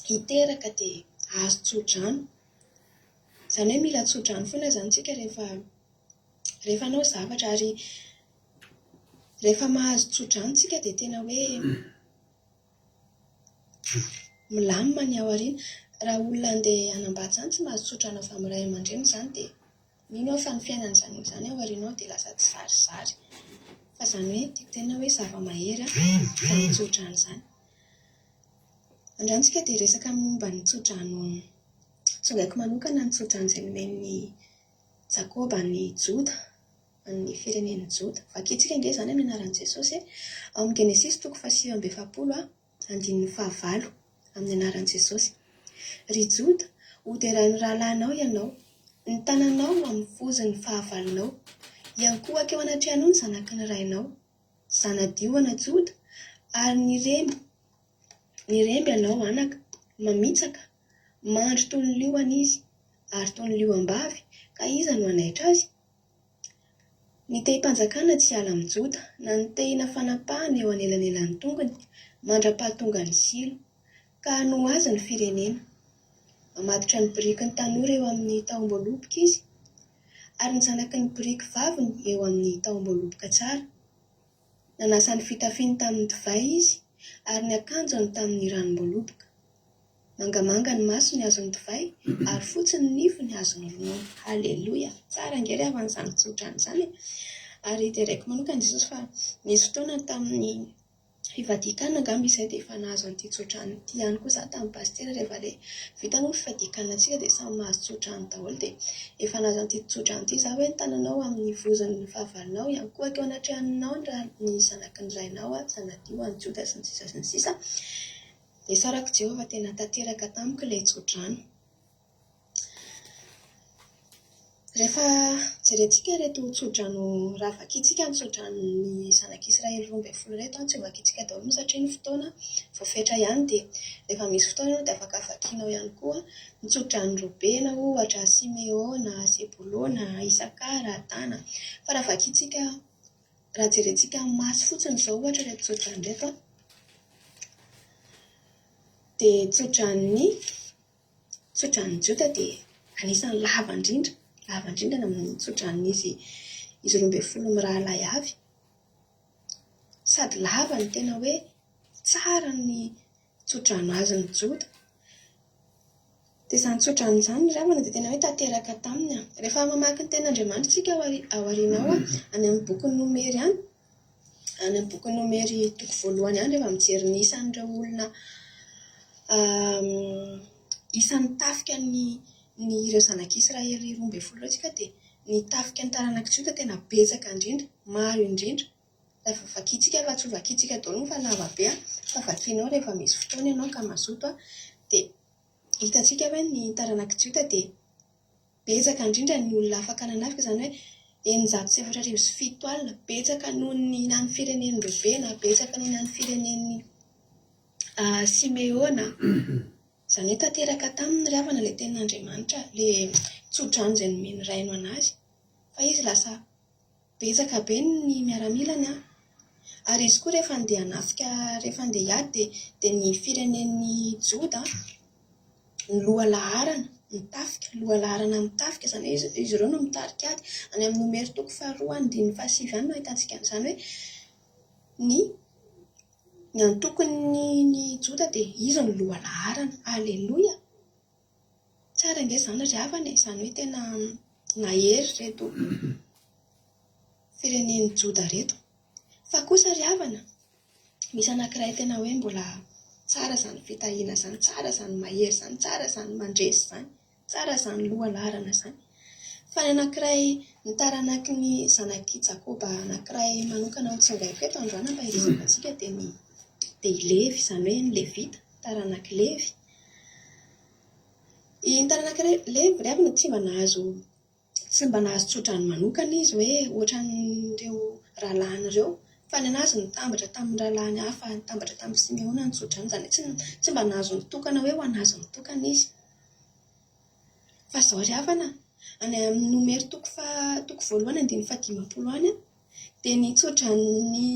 Speaker 1: hiteraka dia hahazo tso-drano. Izany hoe mila tso-drano foana izany isika rehefa rehefa hanao zavatra ary rehefa mahazo tso-drano isika dia tena hoe milamina ny ao aoriana. Raha olona handeha hanambady izany tsy mahazo tso-drano avy amin'ny ray aman-dreny izany dia Mino aho fa ny fiainan'izany olona izany ao aoriana ao dia lasa tsizarizary. Fa izany hoe tiako tenenina hoe zava-mahery izany tsodrano izany. Androany isika dia hiresaka momba ny tsodrano, Tsongaiko manokana ny tsodrano izay nomen'i Jakoba an'i Joda, an'ny firenen'i Joda. Vakintsika ange izany amin'ny anaran'i Jesosy e. Ao amin'ny Genesisy toko faha-49 andininy fahavalo, amin'ny anaran'i Jesosy. Ry Joda, hoderain'ny rahalahinao ianao, ny tananao amin'ny vozon'ny fahavalonao. Hiankohoka eo anatrehanao ny zanaky ny rainao. Zana-diona Joda, ary niremby niremby ianao, anaka, mamitsaka, mandry toy ny liona izy, ary toy ny liom-bavy, ka iza no hanaitra azy? Ny tehim-panjakana tsy hiala amin'i Joda, na ny tehina fanapahana eo anelanelan'ny tongony, mandra-pahatongan'i Silo, ka hanoa azy ny firenena. Mamatotra ny birikin'ny tanora eo amin'ny tahom-boaloboka izy, ary ny zanaky ny biriky vaviny eo amin'ny tahom-boaloboka tsara. Nanasa ny fitafiany tamin'ny divay izy, ary ny akanjony tamin'ny ranom-boaloboka. Mangamanga ny masony azon'ny divay, ary fotsy ny nifiny azon'ny ronono. Haleloia! Tsara ange ry havana izany tsodrano izany e! Ary deraiko manokana Jesosy fa nisy fotoana tamin'ny fivadian-kanina angamba izay dia efa nahazo an'ity tsodrano ity ihany koa izaho tamin'ny pasitera rehefa ilay vita moa ny fivadian-kanina antsika dia samy mahazo tsodrano daholo dia efa nahazo an'ity tsodrano ity izaho hoe ny tananao amin'ny vozon'ny fahavalonao ihany koa akeo anatrehanao ny zanaky ny rainao zanadio an'i Joda sy ny sisa sy ny sisa dia sarako Jehovah tena tanteraka tamiko ilay tsodrano. Rehefa jerentsika ireto tsodrano, raha vakintsika ny tsodranon'ny zanak'Israely 12 ireto, tsy ho vakintsika daholo moa satria ny fotoana voafetra ihany dia rehefa misy fotoana ianao dia afaka vakinao ihany koa ny tsodranon'i Robena ohatra, Simeona, Zebolona, Isakara, Dana. Fa raha vakintsika, raha jerentsika amin'ny maso fotsiny izao ohatra ireto tsodrano ireto dia tsodranon'ny Tsodranon'i Joda dia anisan'ny lava indrindra, lava indrindra ny amin'ny tsodranon'izy izy 12 mirahalahy avy. Sady lava no tena hoe tsara ny tsodrano azon'i Joda. Dia izany tsodrano izany ry havana dia tena hoe tanteraka taminy. Rehefa mamaky ny tenin'Andriamanitra isika ao aoriana ao, any amin'ny bokin'ny Nomery any, any amin'ny bokin'ny Nomery toko voalohany any rehefa mijery ny isan'ireo olona isan'ny tafika ny ny ireo zanak'Israely 12 ireo isika dia ny tafika ny taranak'i Joda tena betsaka indrindra, maro indrindra. Rehefa vakintsika fa tsy ho vakintsika daholo moa fa lava be fa vakinao rehefa misy fotoana ianao ka mazoto dia hitantsika hoe ny taranak'i Joda dia Betsaka indrindra ny olona afaka nanafika, izany hoe 4670, betsaka noho ny an'ny firenen'i Robena, betsaka noho ny an'ny firenen'i Simeona. Izany hoe tanteraka taminy ry havana ilay tenin'Andriamanitra, ilay tsodrano izay nomen'ny Rainy ho an'azy. Fa izy lasa Betsaka be ny miaramilany an! Ary izy koa rehefa handeha hanafika, rehefa handeha hiady dia dia ny firenen'i Joda no lohalaharana ny tafika, lohalaharana amin'ny tafika, izany hoe izy izy ireo no mitarika ady. Any amin'ny Nomery toko faharoa andininy fahasivy any no ahitantsika an'izany hoe ny ny antokon'ny ny Joda dia izy no lohalaharana. Aleloia! Tsara ange izany ry havana e! Izany hoe tena nahery ireto firenen'i Joda ireto. Fa kosa ry havana, misy anankiray tena hoe mbola tsara izany fitahiana izany, tsara izany mahery izany, tsara izany mandresy izany, tsara izany lohalaharana izany. Fa ny anankiray, ny taranaky ny zanak'i Jakoba anankiray manokana notsongaiko eto androany hampaherezako antsika dia ny dia i Levy, izany hoe ny Levita, taranak'i Levy. Ny taranak'i Levy ry havana tsy mba nahazo tsy mba nahazo tsodrano manokana izy hoe ohatran'ireo rahalahiny ireo fa ny an'azy nitambatra tamin'ny rahalahiny hafa, nitambatra tamin'i Simeona ny tsodrano, izany hoe tsy tsy mba nahazo nitokana hoe ho an'azy mitokana izy. Fa izao ry havana, any amin'ny Nomery toko faha toko voalohany andininy fahadimampolo any dia ny tsodranon'ny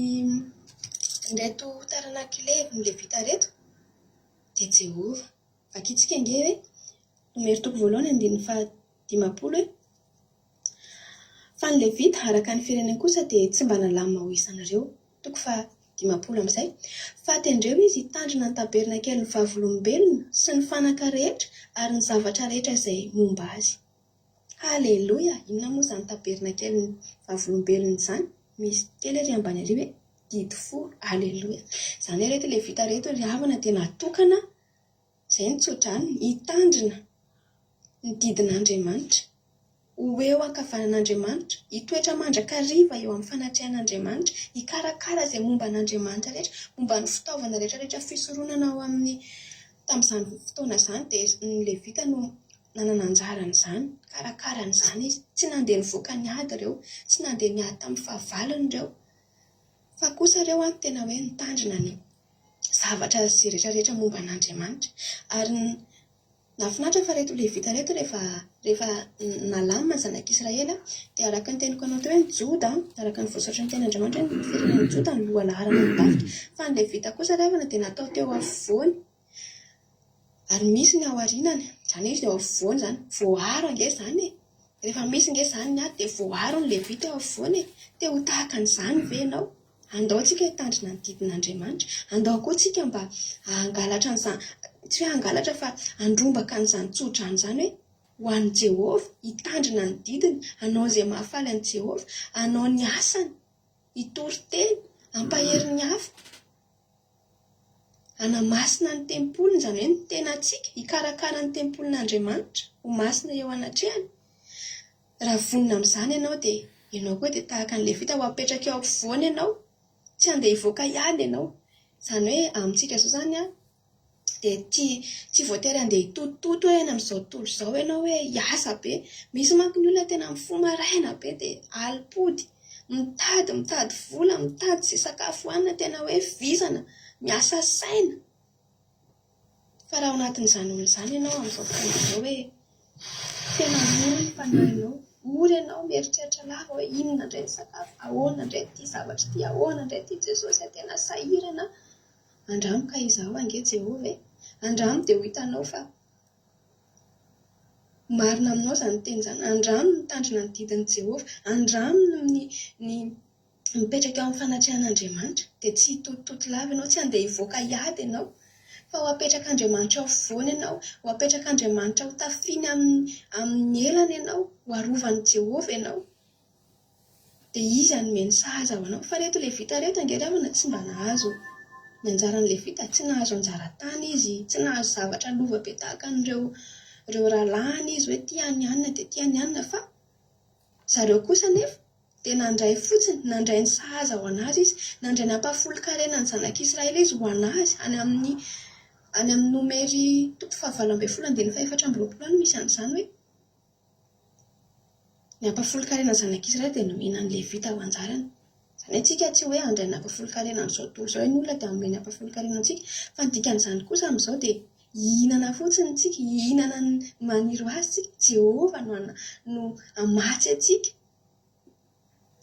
Speaker 1: ireto taranak'i Levy, ny Levita ireto dia Jehovah. Vakintsika ange hoe, Nomery toko voalohany andininy fahadimampolo hoe, Fa ny Levita, araka ny fireneny kosa, dia tsy mba nalamina ho isan'ireo. Toko fahadimampolo amin'izay. Fa tendreo izy hitandrina ny tabernakelin'ny Vavolombelona sy ny fanaka rehetra ary ny zavatra rehetra izay momba azy. Haleloia! Inona moa izany tabernakelin'ny Vavolombelona izany? Misy kely ery ambany ery hoe didy folo. Aleloia! Izany hoe ireto Levita ireto ry havana dia natokana, izay no tso-dranony, hitandrina. ny didin'Andriamanitra, ho eo ankavanan'Andriamanitra, hitoetra mandrakariva eo amin'ny fanatrehan'Andriamanitra, hikarakara izay momba an'Andriamanitra rehetra, momba ny fitaovana rehetra rehetra fisoronana ao amin'ny tamin'izany fotoana izany dia ny Levita no nanana anjara an'izany, nikarakara an'izany izy. Tsy nandeha nivoaka niady ireo, tsy nandeha niady tamin'ny fahavalony ireo, fa kosa ireo an, tena hoe nitandrina ny zavatra izay rehetra rehetra momba an'Andriamanitra. Ary ny nahafinaritra fa ireto Levita ireto rehefa rehefa nalamina ny zanak'Israely dia araka ny teniko anao teo hoe ny Joda, araka ny voasoratry ny tenin'Andriamanitra hoe ny firenen'i Joda no lohalaharana ny tafika. Fa ny Levita kosa ry havana dia natao teo afovoany. Ary misy ny ao aorianany, izany hoe izy eo afovoany izany. Voaaro ange izany e! Rehefa misy ange izany ny ady dia voaaro ny Levita eo afovoany e! Te ho tahaka an'izany ve ianao? Andao tsika hitandrina ny didin'Andriamanitra. Andao koa tsika mba hangalatra an'izany, tsy hoe hangalatra fa handrombaka an'izany tsodrano izany hoe ho an'i Jehovah, hitandrina ny didiny, hanao izay mahafaly an'i Jehovah, hanao ny asany, hitory teny, hampahery ny hafa, hanamasina ny tempoliny, izany hoe ny tenantsika, hikarakara ny tempolin'Andriamanitra ho masina eo anatrehany. Raha vonona amin'izany ianao dia ianao koa dia tahaka ny Levita ho apetraka eo ampovoany ianao, tsy handeha hivoaka hiady ianao. Izany hoe amintsika izao izany an, dia tsy tsy voatery handeha hitotototo hoe any amin'izao tontolo izao ianao hoe hiasa be. Misy manko ny olona tena mifoha maraina be dia alim-pody, mitady mitady vola, mitady izay sakafo hohanina, tena hoe vizana, miasa saina. Fa raha ao anatin'izany olona izany ianao amin'izao fotoana izao hoe tena ory ny fanahinao, ory ianao mieritreritra lava hoe inona indray ny sakafo, ahoana indray ity zavatra ity, ahoana indray ity Jesosy a, tena sahirana aho. Andramo ka izaho ange Jehovah e! Andramo dia ho hitanao fa marina aminao izany teny izany. Andramo ny mitandrina ny didin'i Jehovah. Andramo ny ny mipetraka eo amin'ny fanatrehan'Andriamanitra dia tsy hitotitoto lava ianao, tsy handeha hivoaka hiady ianao, fa ho apetrak'Andriamanitra eo afovoany ianao, ho apetrak'Andriamanitra ho tafiany amin'ny amin'ny elany ianao, ho arovan'i Jehovah ianao. Dia Izy hanome ny sahaza ho anao. Fa ireto Levita ireto ange ry havana tsy mba nahazo ny anjaran'ny Levita, tsy nahazo anjara tany izy, tsy nahazo zavatra lova be tahaka an'ireo ireo rahalahiny izy hoe tia an'i anona dia tia an'i anona fa zareo kosa anefa Dia nandray fotsiny, nandray ny sahaza ho an'azy izy, nandray ny ampahafolon-karena ny zanak'Israely izy ho an'azy, any amin'ny any amin'ny Nomery toko fahavalo ambin'ny folo andininy fahefatra amby roapolo any misy an'izany hoe, ny ampahafolon-karena ny zanak'Israely dia nomena ny Levita ho anjarany. Izany hoe tsika tsy hoe handray ny ampahafolon-karena amin'izao tontolo izao hoe ny olona dia hanome ny ampahafolon-karena antsika, fa ny dikan'izany kosa amin'izao dia hihinana fotsiny tsika, hihinana ny maniry ho azy tsika, Jehovah no no hamatsy antsika.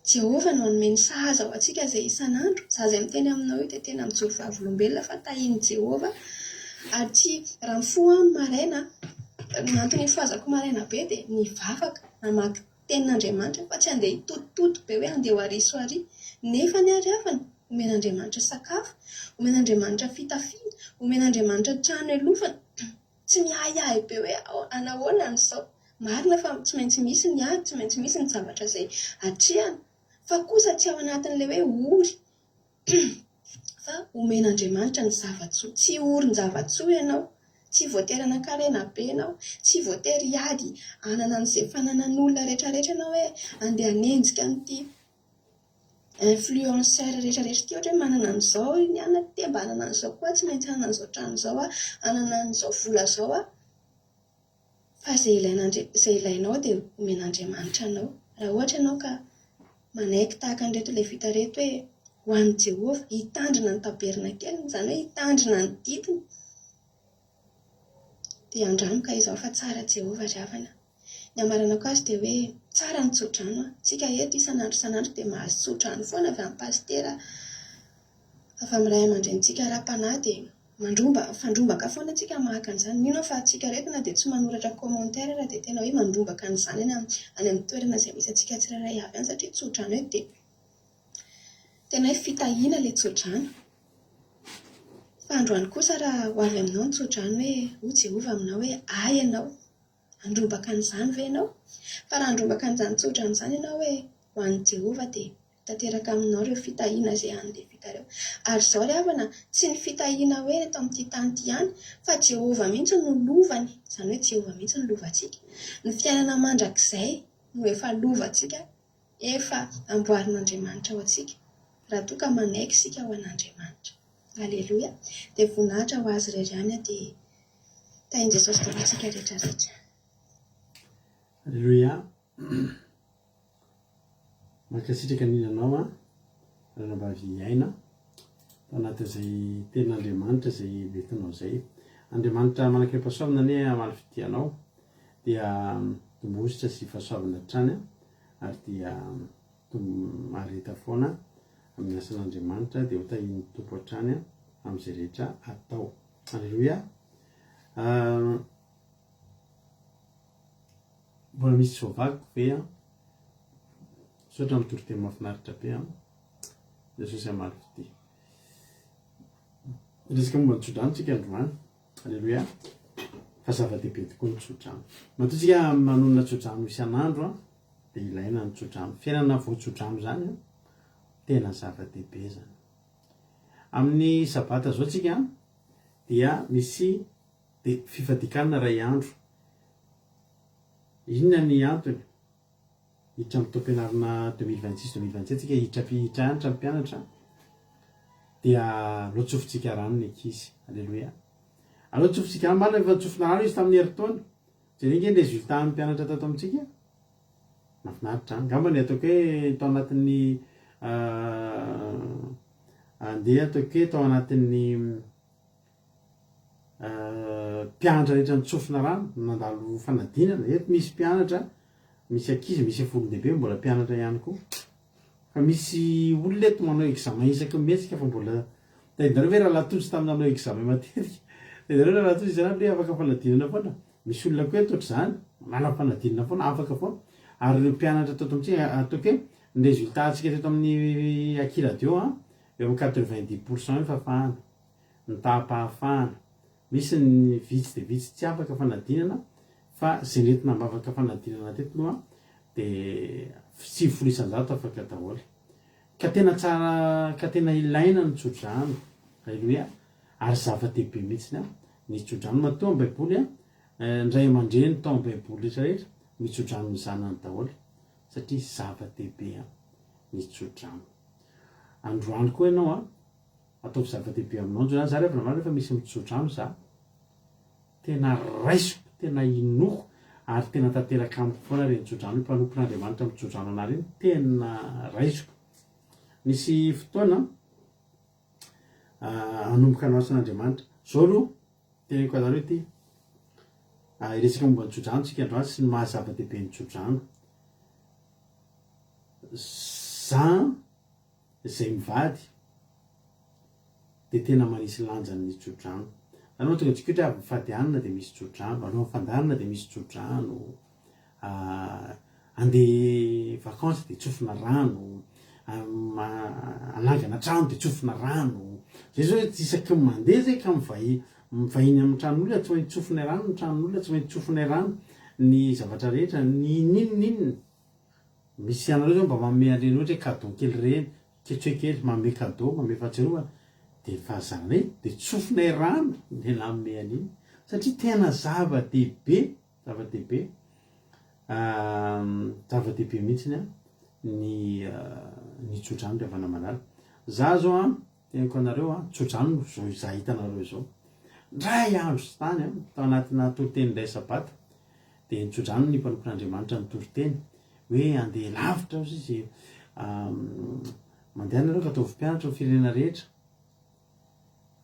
Speaker 1: Jehovah no hanome ny sahaza ho antsika izay isan'andro. Izaho izay miteny aminao io dia tena mijoro vavolombelona fa tahian'i Jehovah. Ary tsy, raha mifoha aho ny maraina, ny antony hifohazako maraina be dia nivavaka, namaky tenin'Andriamanitra fa tsy handeha hitotototo be hoe handeha ho ary sy ho ary. Nefa anie ry havana, omen'Andriamanitra sakafo, omen'Andriamanitra fitafiana, omen'Andriamanitra trano ialofana. Tsy miahiahy be hoe anahoana an'izao. Marina fa tsy maintsy misy ny ady, tsy maintsy misy ny zavatra izay atrehana, fa kosa tsy ao anatin'ilay hoe ory fa omen'Andriamanitra ny zava-tsoa. Tsy orin-java-tsoa ianao, tsy voatery hanan-karena be ianao, tsy voatery hiady hanana an'izay fananan'olona rehetrarehetra ianao hoe andeha hanenjika an'ity influenceur rehetra rehetra ity ohatra hoe manana an'izao i ny anona te mba hanana an'izao koa aho, tsy maintsy hanana an'izao trano izao aho, hanana an'izao vola izao aho. Fa izay ilain'Andri-, izay ilainao dia omen'Andriamanitra anao. Raha ohatra ianao ka manaiky tahaka an'ireto Levita ireto hoe ho an'i Jehovah, hitandrina ny tabernakeliny, izany hoe hitandrina ny didiny, dia andramo ka izao fa tsara Jehovah ry havana. Ny hamaranako azy dia hoe tsara ny tsodrano an! Tsika eto isan'andro isan'andro dia mahazo tsodrano foana avy amin'ny pasitera, avy amin'ny ray aman-drenintsika ara-panahy dia mandromba, mifandrombaka foana tsika maka an'izany. Mino aho fa antsika ireto na dia tsy manoratra commentaire ara dia tena hoe mandrombaka an'izany any any amin'ny toerana izay misy antsika tsirairay avy any satria tsodrano eto dia tena hoe fitahiana ilay tsodrano. Fa androany kosa raha ho avy aminao ny tsodrano hoe hoy Jehovah aminao hoe ahy ianao. Handrombaka an'izany ve ianao? Fa raha handrombaka an'izany tsodrano izany ianao hoe ho an'i Jehovah dia. Tanteraka aminao ireo fitahiana izay an'ny Levita ireo. Ary izao ry havana, tsy ny fitahiana hoe eto amin'ity tany ity ihany, fa Jehovah mihitsy no lovany, izany hoe Jehovah mihitsy no lovantsika. Ny fiainana mandrakizay no efa lovantsika, efa amboarin'Andriamanitra ho antsika, raha toa ka manaiky isika ho an'Andriamanitra. Aleloia! Dia voninahitra ho Azy irery ihany, dia tahin'i Jesosy daholo isika rehetra rehetra.
Speaker 2: Aleloia! Mankasitraka ny anao an, ranabavy Aina, tao anatin'izay tenin'Andriamanitra izay nentinao izay. Andriamanitra manan-kerim-pahasoavana anie hamaly fitia anao, dia tombositra sy fahasoavana hatrany ary dia mahareta foana amin'ny asan'Andriamanitra dia ho tahian'ny Tompo hatrany amin'izay rehetra atao. Aleloia. Mbola misy tsy voavakiko ve an? Misaotra amin'ny toriteny mahafinaritra be an. Jesosy hamaly fitia. Resaka momba ny tsodrano tsika androany. Aleloia. Fa zava-dehibe tokoa ny tsodrano. Matoa tsika manonona tsodrano isan'andro an, dia ilaina ny tsodrano. Fiainana voatsodrano izany an, tena zava-dehibe izany. Amin'ny sabata zao tsika dia misy dia fifadikanina iray andro. Inona ny antony? Hiditra amin'ny taom-pianarana 2026 2027 tsika hiditra hiditra hianatra ny mpianatra dia aleo tsofintsika rano ny ankizy. Aleloia. Aleo tsofintsika rano, marina efa notsofina rano izy tamin'ny herintaona. Jereo ange ny résultat ny mpianatra tato amintsika. Mahafinaritra an. Angamba ny ataoko hoe tao anatin'ny andeha ataoko hoe tao anatin'ny Mpianatra rehetra nitsofina rano, nandalo fanadinana, eto misy mpianatra, misy ankizy, misy efa olon-dehibe mbola mpianatra ihany koa. Fa misy olona eto manao examen isaky ny mihetsika fa mbola, tadidinareo ve rahalahy Tojo tamin'ny nanao examen matetika? Tadidinareo rahalahy Tojo isan'andro hoe afaka fanadinana foana? Misy olona koa eto ohatr'izany, manala fanadinana foana, afaka foana. Ary ireo mpianatra teto amintsika, ataoko hoe ny résultat antsika teto amin'ny Aky Radio an, eo amin'ny 90 pour cent eo ny fahafahana. ny taham-pahafahana. Misy ny vitsy dia vitsy tsy afaka fanadinana fa izay nentina ambavaka fanadinana teto aloha dia 90% afaka daholo. Ka tena tsara ka tena ilaina ny tsodrano. Aleloia. Ary zava-dehibe mihitsy ny ny tsodrano. Matoa amin'ny Baiboly ny ray aman-dreny tao amin'ny Baiboly rehetra rehetra mitsodrano ny zanany daholo satria zava-dehibe ny tsodrano. Androany koa ianao an, Ataovy zava-dehibe aminao ny tsodrano, za refa namarina fa misy mitsodrano za, tena raisiko, tena inoako ary tena tanteraka amiko foana ireny tsodrano io, mpanompon'Andriamanitra mitsodrano anah ireny tena raisiko. Nisy fotoana hanomboka hanao asan'Andriamanitra, zao aloha teneniko anareo ity, hiresaka momba ny tsodrano tsika androany sy ny maha zava-dehibe ny tsodrano. Za izay mivady dia tena manisy lanjany ny tsodrano. Zany mahatonga antsika ohatra hoe avy mifady hanina dia misy tsodrano, alohan'ny fandaharana dia misy tsodrano, andeha vacances dia tsofina rano, hanangana trano dia tsofina rano. Zay zao hoe isaky ny mandeha zay ka mivahi- mivahiny amin'ny tranon'olona tsy maintsy tsofina rano ny tranon'olona, tsy maintsy tsofina rano ny zavatra rehetra, ny n'inon'inona. Misy anareo zao mba manome an'ireny ohatra hoe cadeau kely ireny, ketsoe kely, manome cadeau, manome fahatsiarovana, dia ny fahazarana iny, dia tsofinay rano ilay nanome an'iny, satria tena zava-dehibe, zava-dehibe, zava-dehibe mihitsiny an, ny ny tsodrano ry havana malala. Za zao an, teneniko anareo an, tsodrano zao za hitanareo izao. Ndray andro sy tany an, tao anatina toriteny indray sabata, Dia nitsodrano ny mpanompon'Andriamanitra nitory teny hoe andeha lavitra hozy izy, mandehana nareo ka ataovy mpianatra ny firenena rehetra.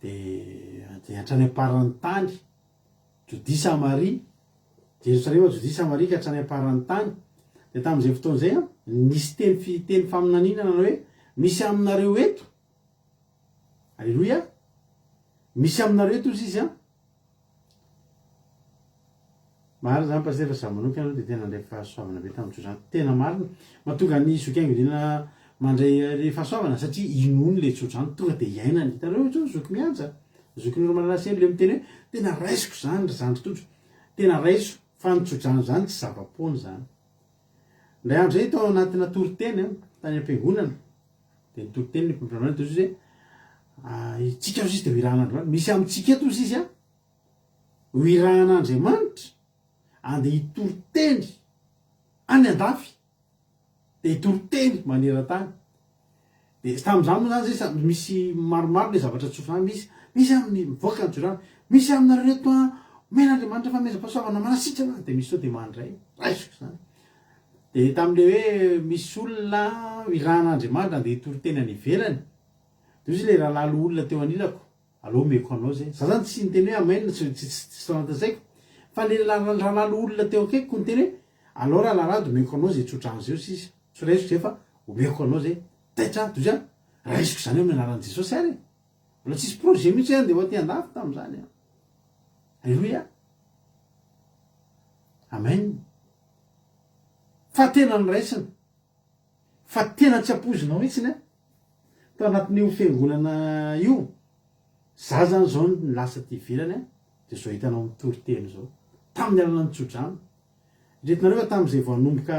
Speaker 2: Dia dia hatrany am-paran'ny tany, Jodia Samaria, Jerosalema, Jodia Samaria ka hatrany am-paran'ny tany. Dia tamin'izay fotoana izay an, nisy teny fi- teny faminaniana nanao hoe misy aminareo eto, aleloia, misy aminareo eto hozy izy an, Marina zany Pasitera fa za manokana aloha dia tena nandray fahasoavana be tamin'ny tsodrano. Tena marina. Mahatonga ny zoky Angolina mandray le fahasoavana satria inoany le tsodrano tonga dia iainany. Hitanareo zao zoky mihaja, zoky Noromalala Seny le miteny hoe tena raisiko zany ry zandry Tojo. Tena raiso fa ny tsodrano zany tsy zava-poana zany. Indray andro zay tao anatina toriteny tany am-piangonana. Dia nitory teny ilay mpampianatra dia hoy izy hoe isika hozy izy dia ho irahan'Andriamanitra. Misy amintsika eto hozy izy an, ho irahan'Andriamanitra andeha hitory teny any andafy. Dia hitory teny maneran-tany. Dia tamin'izany moa izany zay misy maromaro ilay zavatra tsofina any, misy misy amin'ny mivoaka ny tsodrano, misy aminareo reto an, omen'Andriamanitra fanomezam-pahasoavana manasitrana, dia misy sao dia mandray, raisiko izany. Dia tamin'ilay hoe misy olona irahan'Andriamanitra andeha hitory teny any ivelany, dia hoy izy ilay rahalahy loholona teo anilako, Aleo omeko anao zay. Za zany tsy niteny hoe amen, tsy tsy tsy tao anatin'ny saiko. Fa le rahalahy loholona teo akaikiko niteny hoe alao rahalahy Rado omeko anao zay tsodrano zay hoy sisa. Tsy raisiko zay fa omeko anao zay. Taitra aho, dozy aho. Raisiko izany amin'ny anaran'i Jesosy ary e. Mbola tsisy projet mihitsy hoe andeha ho aty andafy tamin'izany an. Alléluia. Amen. Fa tena noraisina. Fa tena tsy ampoizinao mihitsiny an. Tao anatin'io fiangonana io, za zany zao no lasa aty ivelany an, de zao hitanao mitory teny zao. Tamin'ny alalan'ny tsodrano. Eritreretinareo fa tamin'izay vao hanomboka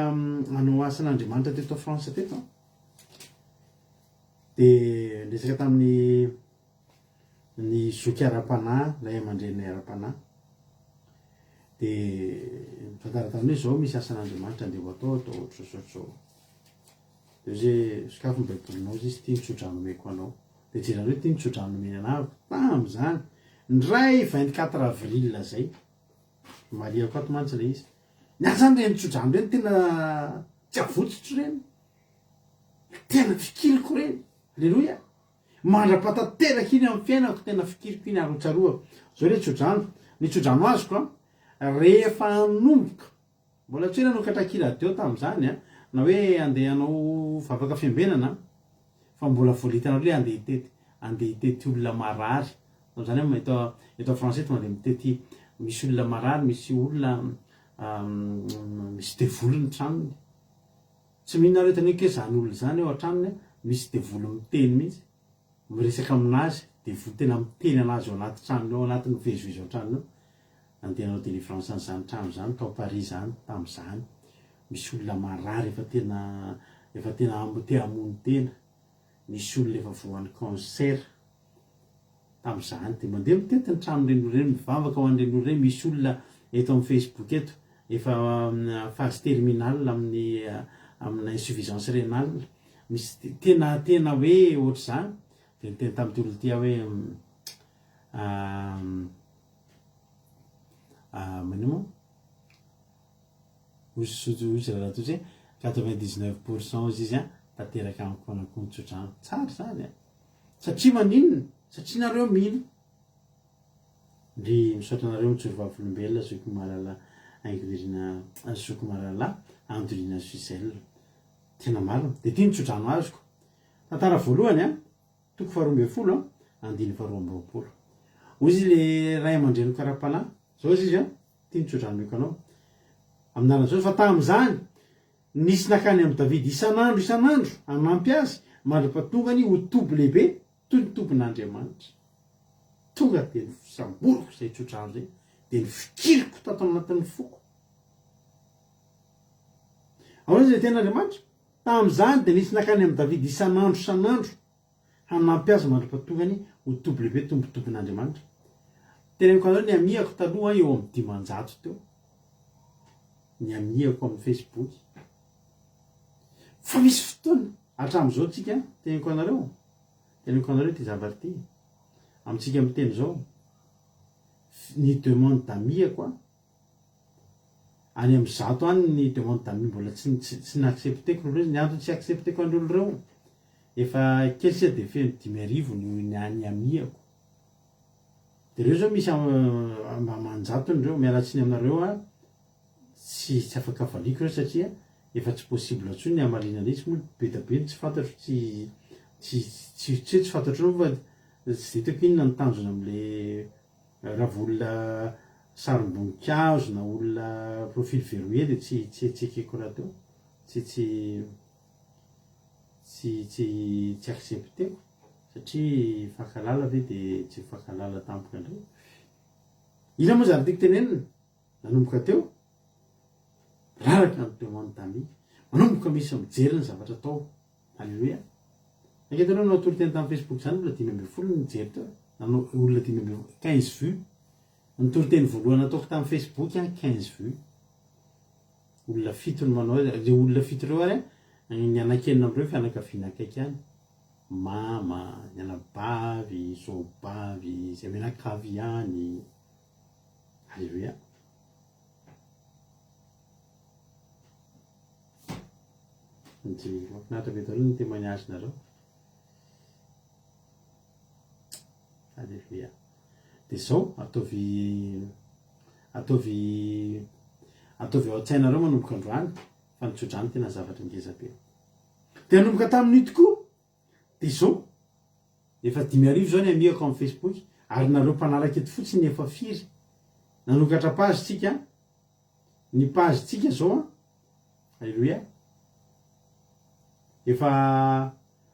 Speaker 2: hanao asan'Andriamanitra teto France teto an, de niresaka tamin'ny ny zoky ara-panahy, ray aman-dreninay ara-panahy, de nitantara taminy hoe zao misy asan'Andriamanitra andeha ho atao, atao ohatr'izao sy ohatr'izao. Dia hoy izy hoe, sokafy ny baibolinao hozy izy, ity ny tsodrano omeko anao. Dia jereo ity ny tsodrano nomeny anah tamin'izany, indray 24 avril izay. Marihako ato mantsy ilay izy. Ny ahy izany ireny tsodrano ireny tena tsy avotsotro ireny. Tena fikiliko ireny. Aleloia. Mandra-pahatanteraka iny amin'ny fiainako, tena fikiliko iny ary ho tsarovako. Izao ilay tsodrano. Ny tsodrano azoko an, rehefa hanomboka Mbola tsy hoe nanokatra kiradio tamin'izany an, na hoe andeha hanao vavaka fiambenana an, fa mbola vola hitanareo le andeha hitety, andeha hitety olona marary, tamin'izany aho eto eto France eto mandeha mitety misy olona marary, misy olona misy devoly ny tranony, tsy mino nareo teneniko hoe zany olona zany ao an-tranony an, misy devoly miteny mihitsy. miresaka aminazy de vo tena miteny anazy ao anaty tranony ao anaty mivezivezy ao antranony ao, nandeha nanao delivrance an'izany trano izany tao Paris zany tamin'izany, misy olona marary efa tena efa tena te hamono tena, misy olona efa voan'ny cancer tamin'izany, de mandeha mitety ny tranon'ireny olona ireny, mivavaka ho an'ireny olona ireny, misy olona eto amin'ny facebook eto efa phase terminale amin'ny amina insuffisance rénale, Misy tena tena hoe ohatr'izany, dia niteny tamin'ity olona ity aho hoe manino moa? Hoy hoy izy rahalahy Tojo hoe 99 pour cent hozy izy an, tanteraka amiko foana koa ny tsodrano. Tsara izany an! Satria maninona? Satria nareo mino. Ndry misaotra anareo mijoro vavolombelona zoky malala Haingonirina zoky malala Andolina Gisèle. Tena marina. Dia ity ny tsodrano azoko. Tantara voalohany an, toko faharoa ambin'ny folo an, andininy faharoa amby roapolo. Hoy izy ilay ray aman-dreniko ara-panahy, izao hozy izy an, ity ny tsodrano omeko anao. Amin'ny anaran'i Jesosy, fa tamin'izany, nisy nankany amin'i Davida isan'andro isan'andro hanampy azy mandra-pahatongany ho toby lehibe toy ny tobin'Andriamanitra. Tonga dia nosamboriko izay tsodrano izay, dia nofikiriko tato anatin'ny foko. Ahoana izay tenin'Andriamanitra? Tamin'izany dia nisy nankany amin'i Davida isan'andro isan'andro hanampy azy mandra-pahatongany ho toby lehibe tombotobin'Andriamanitra. Teneniko anareo ny amiako taloha eo amin'ny 500 teo. Ny amiako amin'ny Facebook. Fa misy fotoana, hatramin'izao tsika, teneniko anareo, teneniko anareo ity zavatra ity, amintsika miteny izao, ny demande d'amiako an, Any amin'ny 100 any ny demande d'amis mbola tsy tsy tsy ni-accepter-ko ireo, ny antony tsy accepter-ko an'ireo olona ireo, efa kely sisa dia feno 5000 ny ny any ami-ako. Dia ireo izao misy aman-jatony ireo, miala tsiny aminareo aho, tsy tsy afaka valiako ireo satria efa tsy possible intsony ny hamaliana an'izy moa be dia be ny tsy fantatro tsy tsy tsy tsy hoe tsy fantatro fa tsy dia hitako inona ny tanjona amin'ilay Raha vao olona sarim-boninkazo na olona profil verrouillé dia tsy tsy tsy ekeko rahateo. Tsy tsy tsy tsy tsy accepter-ko satria hifankahalala ve dia tsy hifankahalala tampoka indray. Inona moa zany tiako tenenina? Nanomboka teo, raraka ny demande d'amis. Manomboka misy mijery ny zavatra atao. Alléluia. Ange hitanao nanao toriteny tamin'ny Facebook izany olona 15 no nijery teo. Nanao olona 15, 15 vues. Ny toriteny voalohany nataoko tamin'ny Facebook an, 15 vues. Olona fito no manao azy. Ireo olona fito ireo ary an, ny anankenina amin'ireo fianakaviana akaiky ihany. Mama, ny anabavy, zaobavy, izay mianakavy ihany. Alléluia. Dia mahafinaritra be daholo ny témoignage-nareo. Alléluia. Dia izao, ataovy ataovy ataovy ao an-tsainareo manomboka androany fa ny tsodrano tena zavatra ngeza be. Dia nanomboka tamin'io tokoa, dia izao, efa 5000 izao ny amihako amin'ny Facebook, ary nareo mpanaraka eto fotsiny efa firy? Nanokatra page tsika, ny page tsika izao an, Alléluia, efa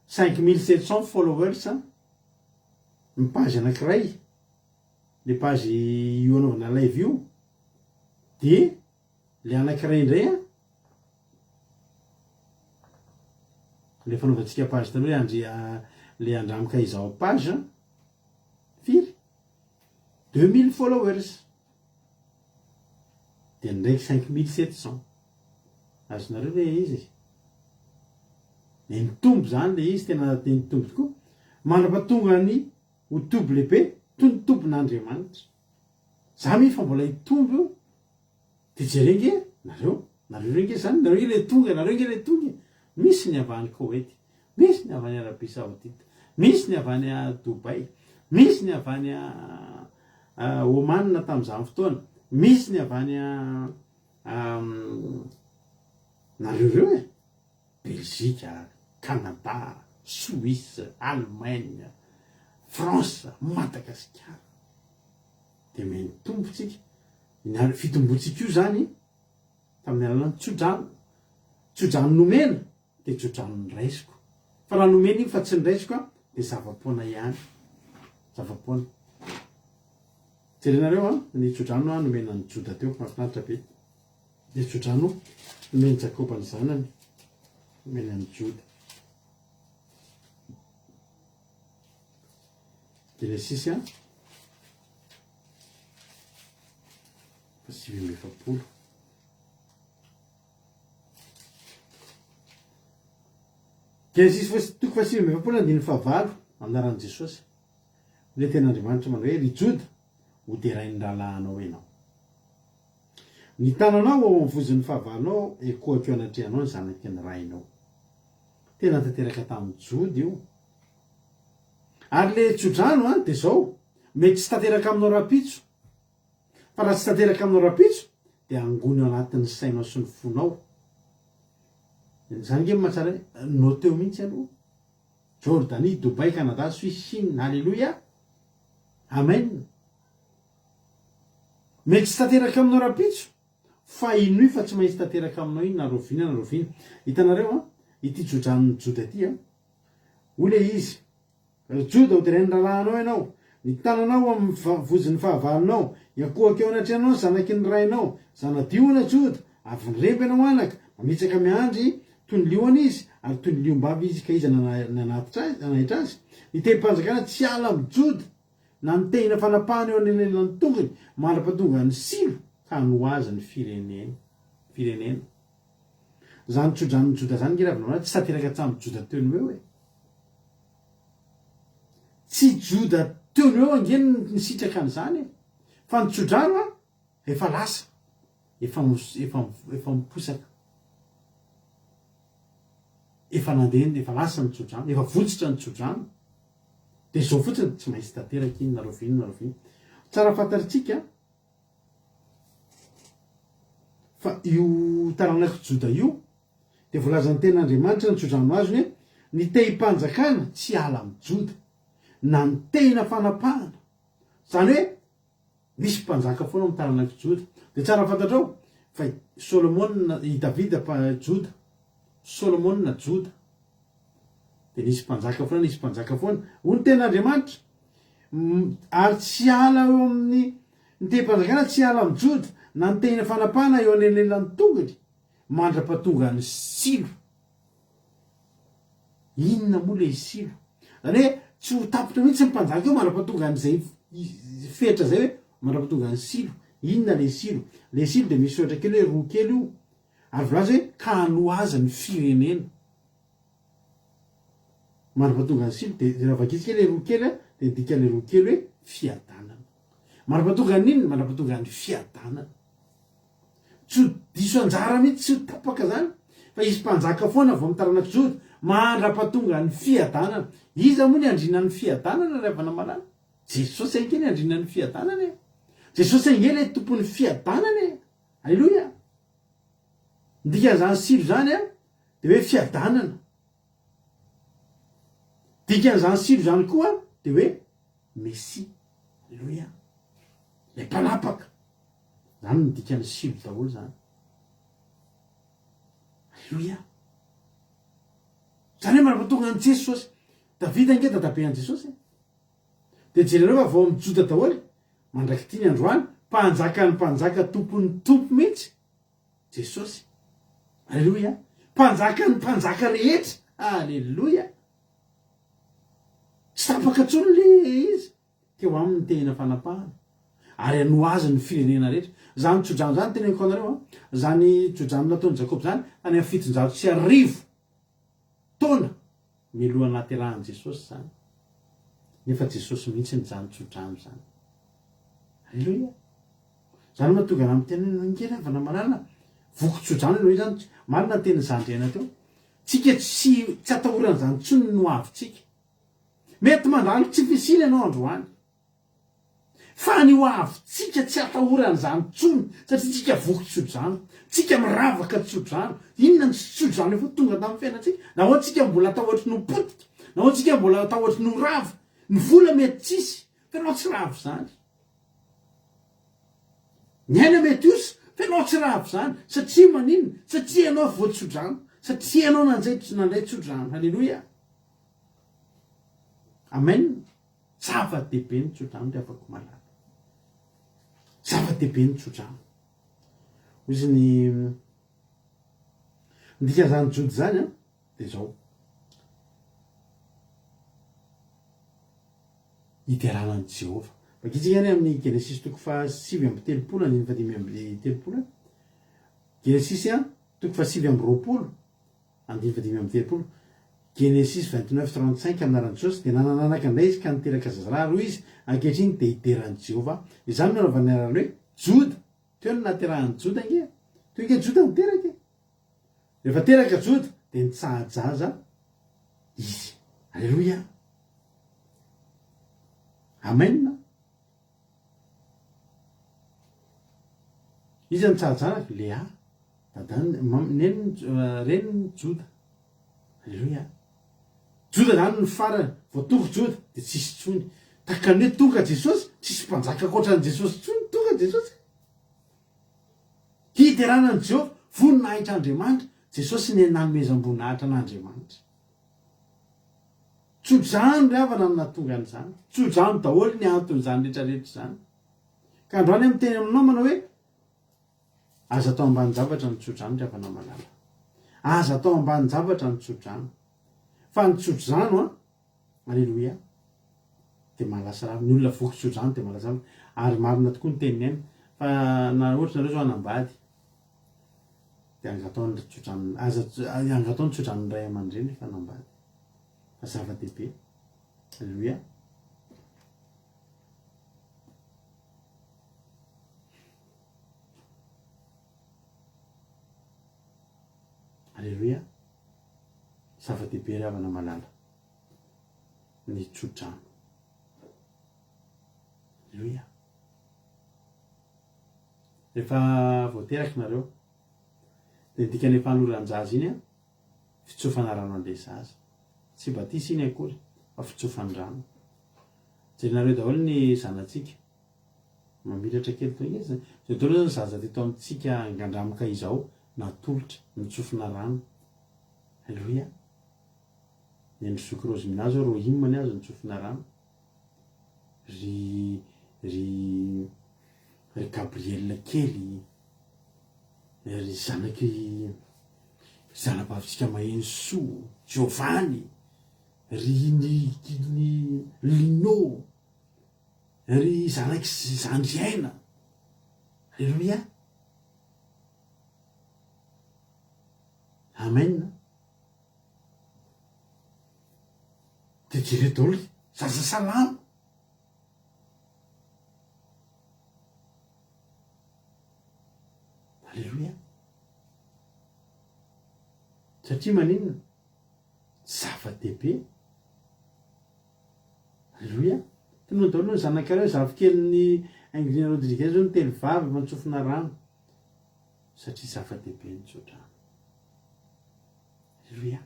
Speaker 2: 5700 followers an, ny page anankiray, le page io anaovana live io, dia le anankiray indray an, le fanaovantsika page taloha le andri le andramika izao page an, firy? 2000 followers, dia ny raiky 5700, azonareo ve izy? Dia nitombo zany le izy, tena dia nitombo tokoa, mandra-pahatonga ny ho toby lehibe toy ny tobin'Andriamanitra. Za mino fa mbola hitombo io. Dia jereo nge nareo, nareo ireo nge zany, nareo nge le tonga, nareo nge le tonga e. Misy ny avy any Koety, misy ny avy any Arabie Saoudite, misy ny avy any Dubaï, misy ny avy any Oman tamin'izany fotoana, misy ny avy any nareo ireo e. Belgique, Canada, Suisse, Allemagne, France, Madagasikara. Dia mitombo tsika. Ny fitombontsika io zany tamin'ny alalan'ny tsodrano. Tsodrano nomena dia tsodrano noraisiko. Fa raha nomena iny fa tsy noraisiko an, dia zava-poana ihany. Zava-poana. Jerenareo an, ny tsodrano an nomena an'i Joda teo, mahafinaritra be. Ny tsodrano nomen'i Jakoba ny zanany, nomeny an'i Joda. Genesisy an, 49. Genesisy toko faha 49 andininy fahavalo, amin'ny anaran'i Jesosy. Ilay tenin'Andriamanitra manao hoe, Ry Joda, hoderain'ny rahalahinao ianao. Ny tananao ao amin'ny vozon'ny fahavalonao ekoako eo anatrehanao ny zanaky ny rainao. Tena tanteraka tamin'i Joda io. Ary le tsodrano an, dia zao, mety tsy tanteraka aminao rahampitso. Fa raha tsy tanteraka aminao rahampitso, dia angony ao anatin'ny sainao sy ny fonao. Izany nge mahatsara hoe, noteo mihitsy aloha. Jordanie, Dubaï, Canada, Suisse, Chine, Alléluia! Amen! Mety tsy tanteraka aminao rahampitso, fa inoy fa tsy maintsy tanteraka aminao iny na rahoviana na rahoviana. Hitanareo an, ity jodranon'i Joda ity an, hoy ilay izy, Ry Joda, hoderain'ny rahalahinao ianao, ny tananao amin'ny vozon'ny fahavalonao, hiankohoka eo anatrehanao ny zanaky ny rainao. Zana-diona Joda, avy niremby ianao anaka, mamitsaka miandry toy ny liona izy, ary toy ny liom-bavy izy, ka iza nanatitra azy, nanaitra azy? Ny tehim-panjakana tsy hiala amin'i Joda. Na ny tehina fanapahana eo anelanelan'ny tongony mandra-pahatonga an'i Silo ka hanoa azy ny firenena. Firenena. Izany tsodranon'i Joda izany nge ravina tsy tanteraka hatramin'i Joda teo no eo e. Tsy Joda teo no eo ange no nisitraka an'izany e. Fa ny tsodrano a, efa lasa, efa efa efa miposaka. Efa nandeha, efa lasa ny tsodrano, efa votsitra ny tsodrano. Dia izao fotsiny, tsy maintsy tanteraka iny na rahoviana na rahoviana. Tsara fantatritsika fa io taranak'i Joda io dia voalazan'ny tenin'Andriamanitra ny tsodrano azony hoe ny tehim-panjakana tsy hiala amin'i Joda na ny tehina fanapahana. Izany hoe Misy mpanjaka foana ao amin'ny taranak'i Joda. Dia tsara fantatrao fa i Solomona, i Davida mpa Joda, Solomona Joda. Dia nisy mpanjaka foana, nisy mpanjaka foana. Hoy ny tenin'Andriamanitra, ary tsy hiala eo amin'ny ny tehim-panjakana tsy hiala amin'i Joda, na ny tehina fanapahana eo anelanelan'ny tongony, mandra-pahatongan'i Silo. Inona moa le Silo? Zany hoe tsy ho tapitra mihitsy ny mpanjaka eo mandra-pahatonga an'izay fetra zay hoe mandra-pahatonga an'i Silo. Inona le Silo? Le Silo dia misy soratra kely hoe roa kely io. Ary voalaza hoe ka hanoa azy ny firenena. Mandra-pahatonga an'i Silo dia raha vakintsika le roa kely dia ny dikan'le roa kely hoe fiadanana. Mandra-pahatonga an'inona? Mandra-pahatonga ny fiadanana. Tsy ho diso anjara mihitsy, tsy ho tapaka izany, fa hisy mpanjaka foana avy amin'ny taranak'i Joda, mandra-pahatonga ny fiadanana. Iza moa ny andrianan'ny fiadanana, ry havana malala? Jesosy ange ny andrianan'ny fiadanana e! Jesosy ange ilay tompon'ny fiadanana e! Aleloia! Ny dikan'izany silo izany dia hoe fiadanana. Dikan'izany silo izany koa dia hoe Mesia. Aleloia! Ilay mpanapaka. Zany no dikan'ny silo daholo zany. Aleloia. Zany hoe manapa tonga an'i Jesosy. Davida ange dadabe an'i Jesosy e. Dia jerenareo fa vao amin'ny Joda daholo, mandrak'ity ny androany, mpanjakan'ny mpanjaka tompon'ny tompo mihitsy Jesosy. Aleloia. Mpanjakan'ny mpanjaka rehetra. Aleloia. Tsy tapaka intsony le izy. Teo aminy ny tehina fanapahana, ary hanoa azy ny firenena rehetra. Izany tsodrano izany, teneniko anareo an, izany tsodrano nataon'i Jakoba izany, tany amin'ny 1700 taona mialohan'ny nahaterahan'i Jesosy izany. Nefa Jesosy mihitsy no izany tsodrano izany. Aleloia! Izany no mahatonga anah miteny hoe, ange ry havana malala, voky tsodrano ianao izany, marina ny tenin'i zandry aina teo, tsika tsy tsy atahorana izany intsony ny hoavintsika. Mety mandalo tsy fisiana ianao androany. Fa ny ho avintsika tsy atahorana izany intsony satria tsika voky tsodrano, tsika miravaka tsodrano. Inona ny tsodrano efa tonga tamin'ny fiainantsika? Nahoana tsika mbola atahotry ny ho potika? Nahoana tsika mbola atahotry ny ho rava? Ny vola mety tsisy, fa ianao tsy rava izany. Ny aina mety osa, fa ianao tsy rava izany. Satria maninona? Satria ianao voatsodrano. Satria ianao nanjay nandray tsodrano. Haleloia. Amen! Zava-dehibe ny tsodrano ry havako malala. Zava-dehibe ny tsodrano. Hoy izy ny ny dikan'izany Jody izany an, dia izao. Hiderana an'i Jehovah. Vakintsika any amin'ny Genesisy toko faha 39 andininy faha 35. Genesisy toko faha 29 Andininy faha-35, Genesis 29, 35, Amin'ny anaran'i Jesosy, dia nanana anaka indray izy ka niteraka zazalahy, ary hoy izy, Ankehitriny dia hidera an'i Jehovah aho. Izany no nanaovany ny anarany hoe Joda. Teo no nahaterahan'i Joda ange. Teo ange Joda niteraka e. Rehefa teraka Joda, dia nitsaha-jaza izy. Aleloia! Amen! Iza no tsara zanaka? Lea, dadany, mam, neniny, reniny Joda. Aleloia. Joda zany no farany, vao tonga Joda dia tsisy intsony. Tahaka ny hoe tonga Jesosy, tsisy mpanjaka ankoatran'i Jesosy intsony, tonga Jesosy. Hiderana an'i Jehovah, voninahitr'Andriamanitra, Jesosy ny nanomezam-boninahitra an'Andriamanitra. Tso-drano ry havana no nahatonga an'izany. Tso-drano daholo ny anton'izany rehetra rehetra izany. Ka androany aho miteny aminao manao hoe, aza atao ambanin-javatra ny tso-drano ry havana malala. Aza atao ambanin-javatra ny tso-drano. Fa ny tso-drano an, aleloia, dia mahalasa rano. Ny olona voky tso-drano dia mahalasa rano. Ary marina tokoa ny tenin'i Aina. Fa na ohatra nareo izao hanambady, dia angatao ny tso-drano, aza, angatao ny tso-dranon'ny ray aman-dreny rehefa hanambady. Fa zava-dehibe. Aleloia. Aleloia. Zava-dehibe ry havana malala. Ny tsodrano. Aleloia. Rehefa voateraka nareo, dia ny dikan'ilay fanoran-jaza iny an, fitsofana rano an'ilay zaza. Tsy batisa iny akory fa fitsofan-drano. Jerenareo daholo ny zanatsika. Mamiratra kely toy izy. Izao daholo zany zaza teto amintsika angandramoka izao natolotra, nitsofina rano. Aleloia. Ny an-dry zoky Rosemina zao Rohim ny azy nitsofina rano. Ry ry ry Gabriel kely. Ry zanaky zanabavintsika Mahenisoa, Giovanni. Ry ny ny Lino, ry zanak'i zandry aina. Aleloia. Amen. Dia jereo daholo, zaza salama. Aleloia. Satria maninona? Zava-dehibe. Aleloia. Tonony daholo ny zanakareo, zafikelin'i Ingrina Rodriguez hono telo vavy mantsofina rano. Satria zava-dehibe ny tsodrano. Aleloia.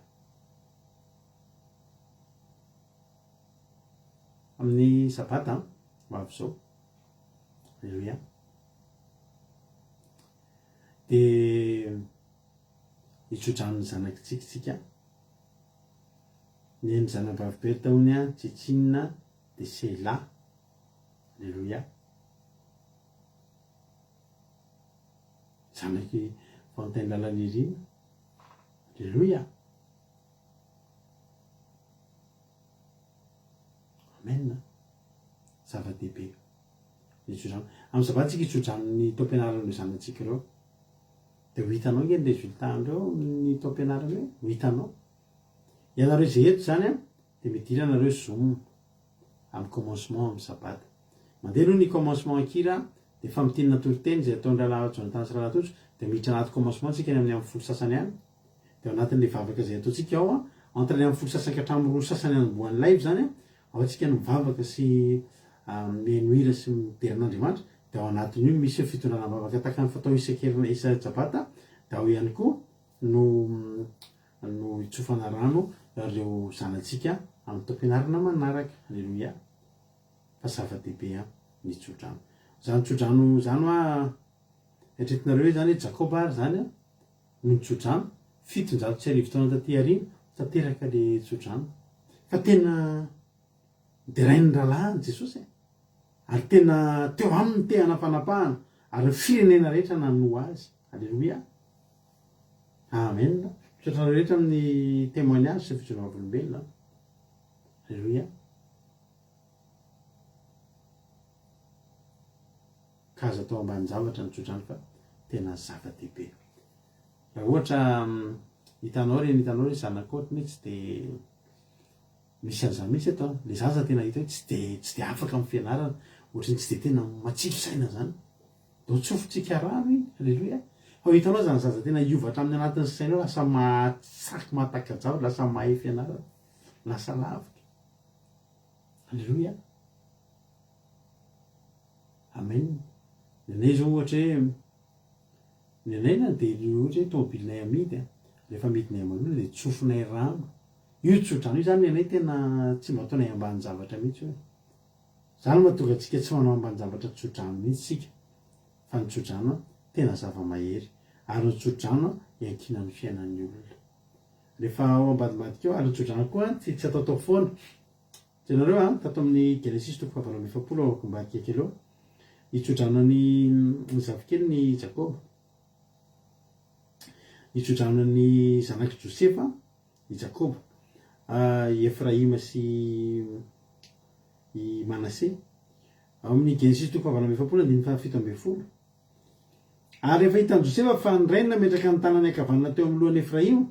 Speaker 2: Amin'ny sabata ho avy izao. Aleloia. Dia hitsodrano ny zanakitsika tsika. Ny zanabavy Bertha hono an, Tsitsinina dia Sheila. Aleloia. Zanak'i Fontaine Lalanirina. Aleloia. Amen. Zava-dehibe. Ny tsodrano. Amin'ny sabata tsika hitsodrano ny taom-pianaran'ireo zanatsika ireo. Dia ho hitanao ange ny résultat an'ireo amin'ny taom-pianarana eo. Ho hitanao. Ianareo izay eto izany an, dia midira nareo zoom amin'ny commencement amin'ny sabata. Mandeha aloha ny commencement an-kira, dia famintinana toriteny izay ataon'ny rahalahy Jonathan sy rahalahy Tojo, dia miditra anaty commencement tsika any amin'ny amin'ny folo sasany any. Dia ao anatin'ilay vavaka izay ataontsika ao an, entre ny amin'ny folo sasany ka hatramin'ny roa sasany anombohan'ny live izany an, ao tsika no mivavaka sy mihaino hira sy midera an'Andriamanitra, dia ao anatin'io misy ny fitondrana vavaka tahaka ny fatao isan-kerina isa-tsabata, dia ao ihany koa no no hitsofana rano ireo zanatsika amin'ny taom-pianarana manaraka. Aleloia. Fa zava-dehibe an ny tsodrano. Izany tsodrano izany hoa eritreretinareo hoe izany hoe Jakoba ary izany an no nitsodrano, 1700 taona taty aoriana tanteraka le tsodrano. Fa tena derain'ny rahalahiny Jesosy e. Ary tena teo aminy ny tehana fanapahana ary ny firenena rehetra nanoa azy. Aleloia. Amen. Misaotra anareo rehetra amin'ny témoignage sy fijoroana vavolombelona. Aleloia. Ka aza atao ambanin-javatra ny tsodrano fa tena zava-dehibe. Raha ohatra hitanao reny hitanao hoe zanakao ohatry ny hoe tsy de misy an'izany mihitsy eto an, le zaza tena hita hoe tsy de tsy de afaka amin'ny fianarana, ohatry ny tsy de tena matsilo saina zany. De ho tsofotsika rano iny, aleloia. Fa ho hitanao zany zaza tena hiova hatramin'ny anatin'ny sainao lasa mahasaky mahataka-javatra, lasa mahay fianarana, lasa lavitra. Aleloia. Amen. Ny anay zao ohatra hoe, ny anay na dia ohatra hoe tomobilinay amidy an, rehefa amidinay aman'olona dia tsofinay rano. Io tso-drano io zany ny anay tena tsy mba ataonay ambanin-javatra mihitsy io e. Zany no mahatonga antsika tsy manao ambanin-javatra tso-drano mihitsy isika, fa ny tso-drano tena zava-mahery, ary ny tso-drano iankinan'ny fiainan'ny olona. Rehefa ao ambadimbadika ao, ary ny tso-drano koa tsy tsy ataotao foana. Hitanareo an, tato amin'ny Genesisy toko fahavalo amby 40 ao ambadika kely ao, ny tso-drano an'i ny zafikeliny i Jakoba, ny tso-drano an'ny zanak'i Josefa i Jakoba, i Efraima sy i Manase. Ao amin'ny Genesisy toko fahavalo amby 40 andininy faha 17. Ary rehefa hitan'i Josefa fa ny rainy nametraka ny tanany ankavanana teo amin'ny lohan'i Efraima,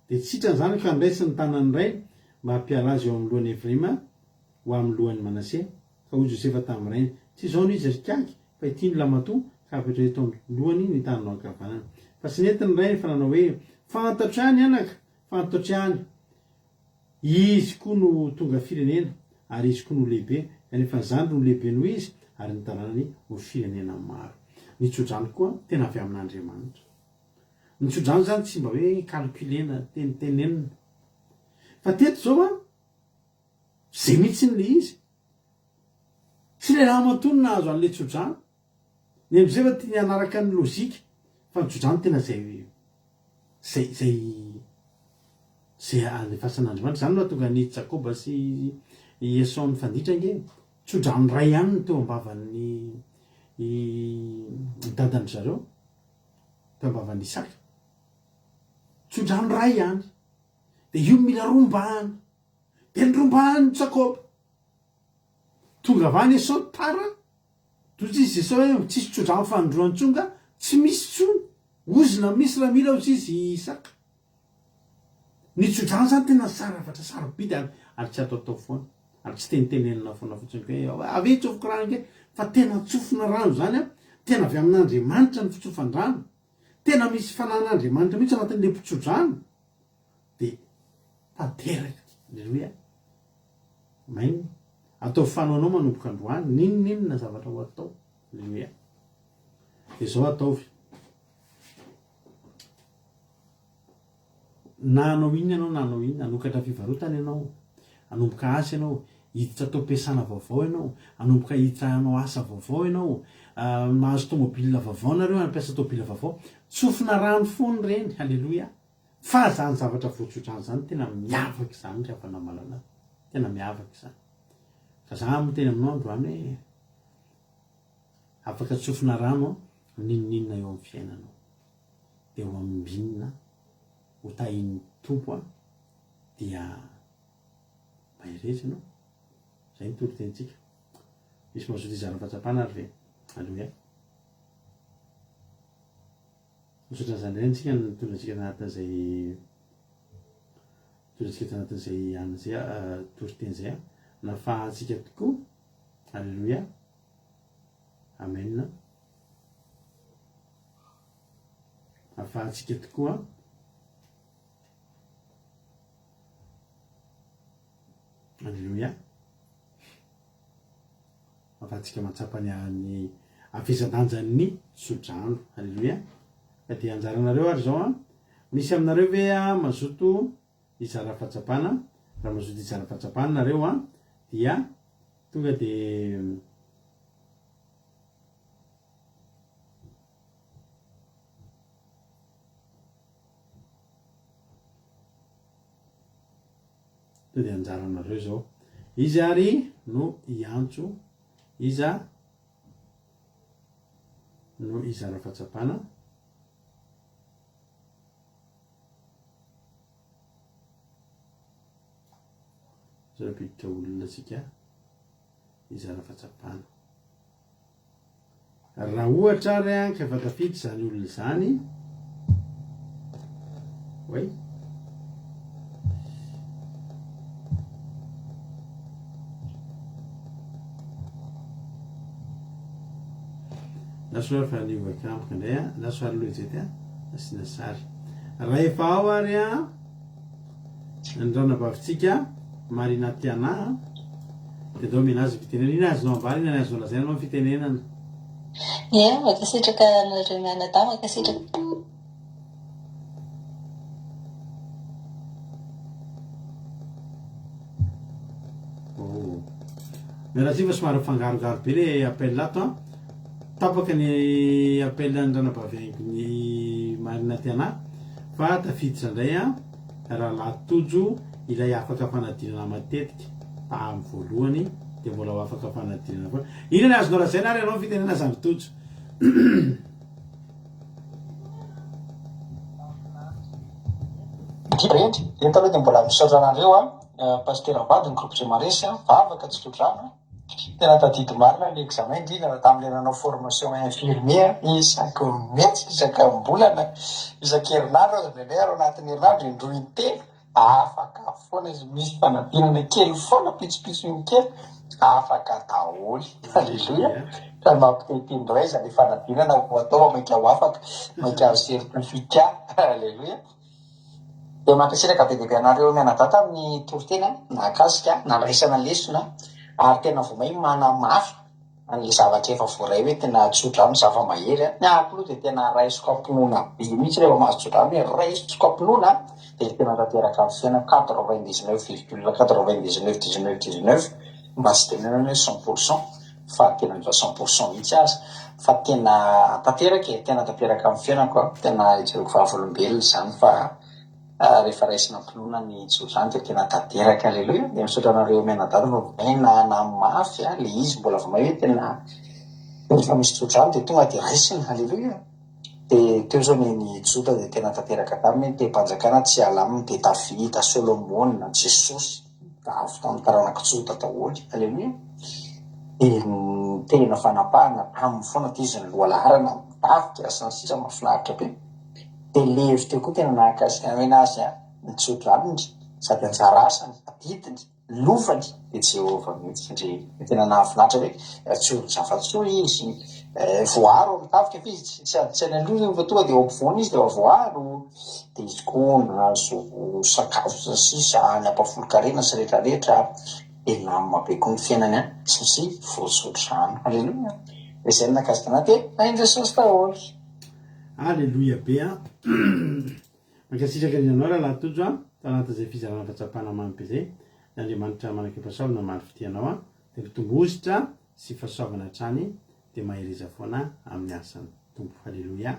Speaker 2: Dia tsy sitrany izany ka niraisiny ny tanan'ny rainy mba hampiala azy eo amin'ny lohan'i Efraima ho amin'ny lohan'i Manase. Ka hoy Josefa tamin'ny rainy, Tsy izao no izy, ry kaky, fa ity no lahimatoa, ka apetraho eto amin'ny lohany ny tananao ankavanana. Fa tsy nety ny rainy fa nanao hoe, Fantatro ihany, anaka, fantatro ihany. Izy koa no tonga firenena, ary izy koa no lehibe, kanefa ny zandriny ho lehibe noho izy, ary ny taranany ho firenena maro. Ny tsodrano koa tena avy amin'Andriamanitra. Ny tsodrano zany tsy mba hoe calculena, tenitenenina. Fa teto zao an, zay mihitsy le izy. Tsy le ramatoa no nahazo an'le tsodrano. Ny an'i Josefa tiany hanaraka ny logique, fa ny tsodrano tena zay zay zay zay alefasan'Andriamanitra. Zany no nahatonga an'i Jakoba sy i Esao nifanditra ange. Tsodrano iray ihany no teo am-bavan'ny i dadan-dry zareo. teo am-bavan'i Isaka. Tsodrano iray ihany. Dia io mila rombahana. Dia nirombahan'i Jakoba. Tonga avy any Esao tara, tojo izy Esao hoe tsisy tsodrano fanindroany intsony nga, tsy misy intsony, ozona misy raha mila hozy izy Isaka. Ny tsodrano zany tena zavatra sarobidy ary ary tsy ataotao foana, ary tsy tenitenenina foana fotsiny koa hoe avia tsofiko rano ange, fa tena tsofina rano zany an, tena avy amin'Andriamanitra ny fitsofan-drano, tena misy fanan'Andriamanitra mihitsy anatin'le mpitsodrano. dia tanteraka. Aleloia. Amen. Ataovy fanaonao manomboka androany, n'inon'inona zavatra ho atao. Aleloia. Dia izao ataovy. Na hanao inona ianao na hanao inona, hanokatra fivarotana ianao, hanomboka asa ianao, hiditra taom-piasana vaovao ianao, hanomboka hiditra hanao asa vaovao ianao, mahazo tomobile vaovao nareo, hampiasa tomobile vaovao, tsofina rano foana ireny, aleloia. Fa zany zavatra voatsodrano zany tena miavaka izany ry havana malala, tena miavaka izany. Ka za miteny aminao androany hoe afaka tsofina rano n'inon'inona eo amin'ny fiainanao. Dia ho ambinina, ho tahin'ny Tompo an, dia mahereza ianao. Zay ny toritenintsika. Misy mazoto hizara fahatsapana ary ve? Aleloia. Misaotra an'izany indray antsika nitondra antsika tanatin'izay nitondra antsika tanatin'izay anona izay toriteny izay an. Nafahantsika tokoa. Alléluia. Amen. Afahantsika tokoa. Alléluia. Afahantsika mahatsapa ny ny havesa-danjan'ny tsodrano. Aleloia. Ka dia anjaranareo ary izao an. Misy aminareo ve mazoto hizara fahatsapana? Raha mazoto hizara fahatsapana nareo an, dia tonga dia Tonga dia anjaranareo izao. Izy ary no hiantso, iza no hizara fahatsapana. Zao hampiditra olona tsika hizara fahatsapana. Raha ohatra ary an ka efa tafiditra izany olona izany, oay, na somary fa niova tampoka indray an, na somary lojety an, asiana sary. Raha efa ao ary an, Ny ranabavintsika Marina Tiana a, dia ndao omena azy ny fitenenana. Inona azonao ambara, inona ny azonao lazaina aloha ny fitenenana?
Speaker 5: Ie, mankasitraka anareo mianadahy, mankasitraka.
Speaker 2: Oh. Miala tsiny fa somary mifangarongaro be le appel ato an. Tapaka ny appel an'ny ranabavy haingon'i Marina Tiana fa tafiditra indray an. Rahalahy Tojo ilay afaka fanadinana matetika tamin'ny voalohany dia mbola ho afaka fanadinana foana. Inona ny azonao lazaina ary ianao fitenena zandry Tojo?
Speaker 6: Indrindra, eto aloha dia mbola misaotra anareo an, Pasitera Vady, ny groupe Jemares, vavaka tsy tso-drano. Tena tadidy marina ny examen indrindra raha tamin'ilay nanao formation infirmier isaky ny mihetsika, isaka am-bolana, isan-kerinandro aza indraindray ary ao anatin'ny herinandro indroa intelo, afaka foana izy, misy fanadinana kely foana pitsopitsony kely, afaka daholo, aleloia, fa ny mampitehiteny indray izany fanadinana ho atao fa mainka ho afaka, mainka azo certificat, aleloia. Dia mankasitraka be dia be anareo mianadahy tamin'ny toriteny nahakasika, nandraisana lesona ary tena vao may manamafy an'ilay zavatra efa voaray hoe tena tsodrano zava-mahery a. Ny ahy aloha dia tena raisiko am-pinoana be mihitsy rehefa mahazo tsodrano hoe raisiko am-pinoana dia tena tanteraka amin'ny fiainako quatre-vingt-dix-neuf virgule quatre-vingt-dix-neuf dix-neuf dix-neuf mba tsy tenenana hoe cent pour cent. fa tena mba cent pour cent mihitsy aza fa tena tanteraka e, tena tanteraka amin'ny fiainako an, tena ijoroako vavolombelona izany fa rehefa raisina am-pinoana ny tsodrano dia tena tanteraka, aleloia, dia misaotra anareo mianadahy fa vao may nanamafy an le izy mbola vao may hoe tena rehefa misy tsodrano dia tonga dia raisina, aleloia, dia teo izao ny ny Joda dia tena tanteraka taminy, ny tehim-panjakana tsy hiala aminy, dia Davida, Solomona, Jesosy. Avy tamin'ny taranak'i Joda daholo. Aleloia. Dia ny tena fanapahana taminy foana dia izy ny lohalaharana, mitafika sy ny sisa mahafinaritra be. Dia Levy teo koa tena nahakasika ny hoe azy ny tsodranony sady anjara asany, adidiny, lovany dia Jehovah mihitsy ndry. Dia tena nahafinaritra hoe tsy ho zava-tsoa izy, voaaro amin'ny tafika fa izy tsy tsy any aloha fa tonga dia eo ampovoany izy dia efa voaaro. Dia izy koa nahazo sakafo sy ny sisa, ny ampahafolon-karena sy rehetra rehetra. Dia lamina be koa ny fiainany an, satria voatsodrano. Aleloia. Dia izay no nahakasika anah dia hain'i Jesosy daholo.
Speaker 2: Aleloia be an! Mankasitraka indrindra anao rahalahy Tojo an! Tao anatin'izay fizarana fahatsapana mamy be izay, dia Andriamanitra manakeo-pahasoavana hamaly fitia anao an! Dia mitombo hosotra sy fahasoavana hatrany, dia mahereza foana amin'ny asan'ny Tompo. Aleloia.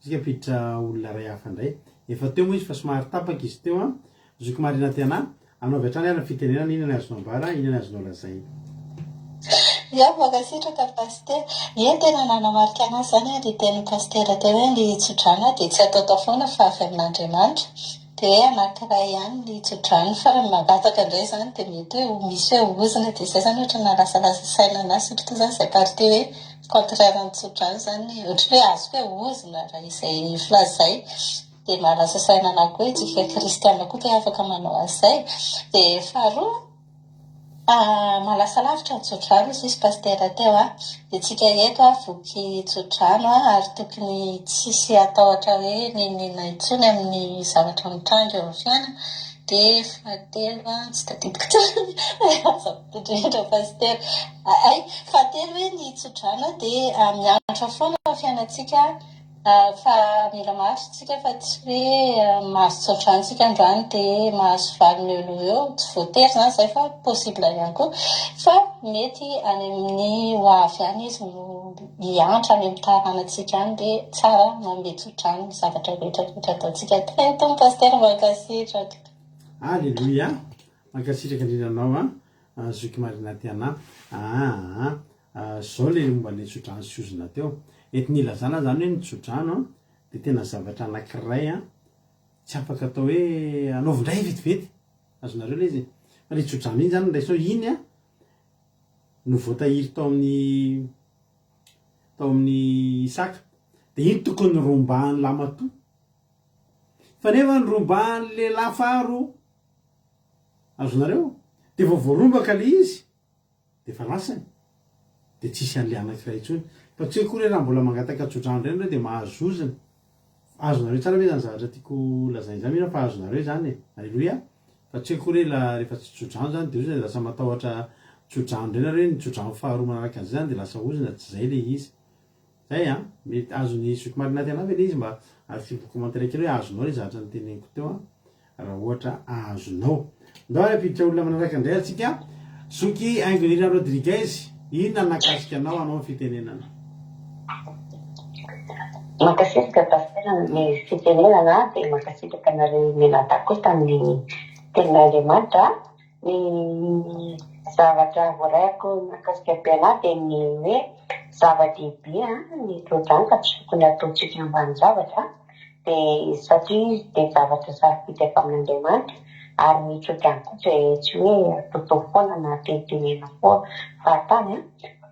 Speaker 2: Isika hampiditra olona iray hafa indray. Efa teo moa izy fa somary tapaka izy teo an! Zoky Marina Tiana, anao avy hatrany ary ny fitenenana, inona ny azonao ambara, inona ny azonao lazaina?
Speaker 5: Ia, mankasitraka Pasitera. Ie, tena nanamarika anahy izany ilay tenin'i Pasitera teo hoe ny tsodrano dia tsy ataotao foana fa avy amin'Andriamanitra. Dia hoe anankiray ihany ny tsodrano fa raha mangataka indray izany dia mety hoe ho misy hoe ozona dia izay izany ohatran'ny nahalasalasa saina anahy surtout izany izay partie hoe contraire ny tsodrano izany ohatran'ny hoe azoko hoe ozona raha izay filaza izay. Dia mahalasa saina anah koa hoe tsika kristiana koa ve afaka manao an'izay? Dia faharoa, mahalasa lavitra ny tsodrano hozy izy Pasitera teo an! Dia tsika eto an voky tsodrano an, ary tokony tsisy hatahotra hoe n'inon'inona intsony amin'ny zavatra mitranga eo amin'ny fiainana. Dia fahatelo an, tsy tadidiko intsony, azafady indrindra Pasitera. Hay, fahatelo hoe ny tsodrano dia mianatra foana ny fiainantsika Fa mila maharitra tsika fa tsy hoe mahazo tsodrano tsika androany dia mahazo valiny eo noho eo, tsy voatery izany izay fa possible ihany koa fa mety any amin'ny ho avy any izy no hiantra any amin'ny taranantsika any dia tsara manome tsodrano ny zavatra rehetra rehetra ataontsika. Très Tompo Pasteur mankasitraka.
Speaker 2: Aleloia! Mankasitraka indrindra anao an, zoky Marina Tiana aa. Zao le momba le tsodrano sy ozona teo. Entina ilazana zany hoe ny tsodrano an de tena zavatra anakiray an tsy afaka atao hoe anaovy ndray vetivety. Azonareo le izy e? Fa le tsodrano iny zany raisao iny an no voatahiry tao amin'ny tao amin'ny Isaka. De iny tokony rombahan'ny lamatoa. Fa nefa ny rombahan'ny lehilahy faharoa. Azonareo? De vao voarombaka le izy de efa lasany de tsisy anle anakiray intsony fa tsy hoe akory hoe raha mbola mangataka tsodrano indray nareo de mahazo ozona azonareo tsara ve zany zavatra tiako lazaina izany mino aho fa azonareo izany e aleloia fa tsy hoe akory hoe la rehefa tsy tsodrano zany de ozona de lasa matahotra tsodrano indray nareo hoe ny tsodrano faharoa manaraka an'izay zany de lasa ozona tsy zay le izy Zay an! Mety azon'i zoky Marinate anah ve le izy mba asivo commentaire kely hoe azonao le zavatra noteneniko teo an! Raha ohatra azonao. Ndao ary hampiditra olona manaraka indray atsika. Zoky Haingonirina Rodriguez, inona no nahakasika anao hanao ny fitenenana?
Speaker 7: Mankasitraka Pasitera ny fitenenana dia mankasitraka anareo mianadahy koa tamin'ny tenin'Andriamanitra. Ny zavatra voaraiko mahakasika be anah dia ny hoe zava-dehibe ny tso-drano fa tsy tokony ataontsika ambanin-javatra dia satria izy dia zavatra sarobidy avy amin'Andriamanitra ary ny tso-drano koa dia tsy hoe ataotao foana na tenitenena foana fahatany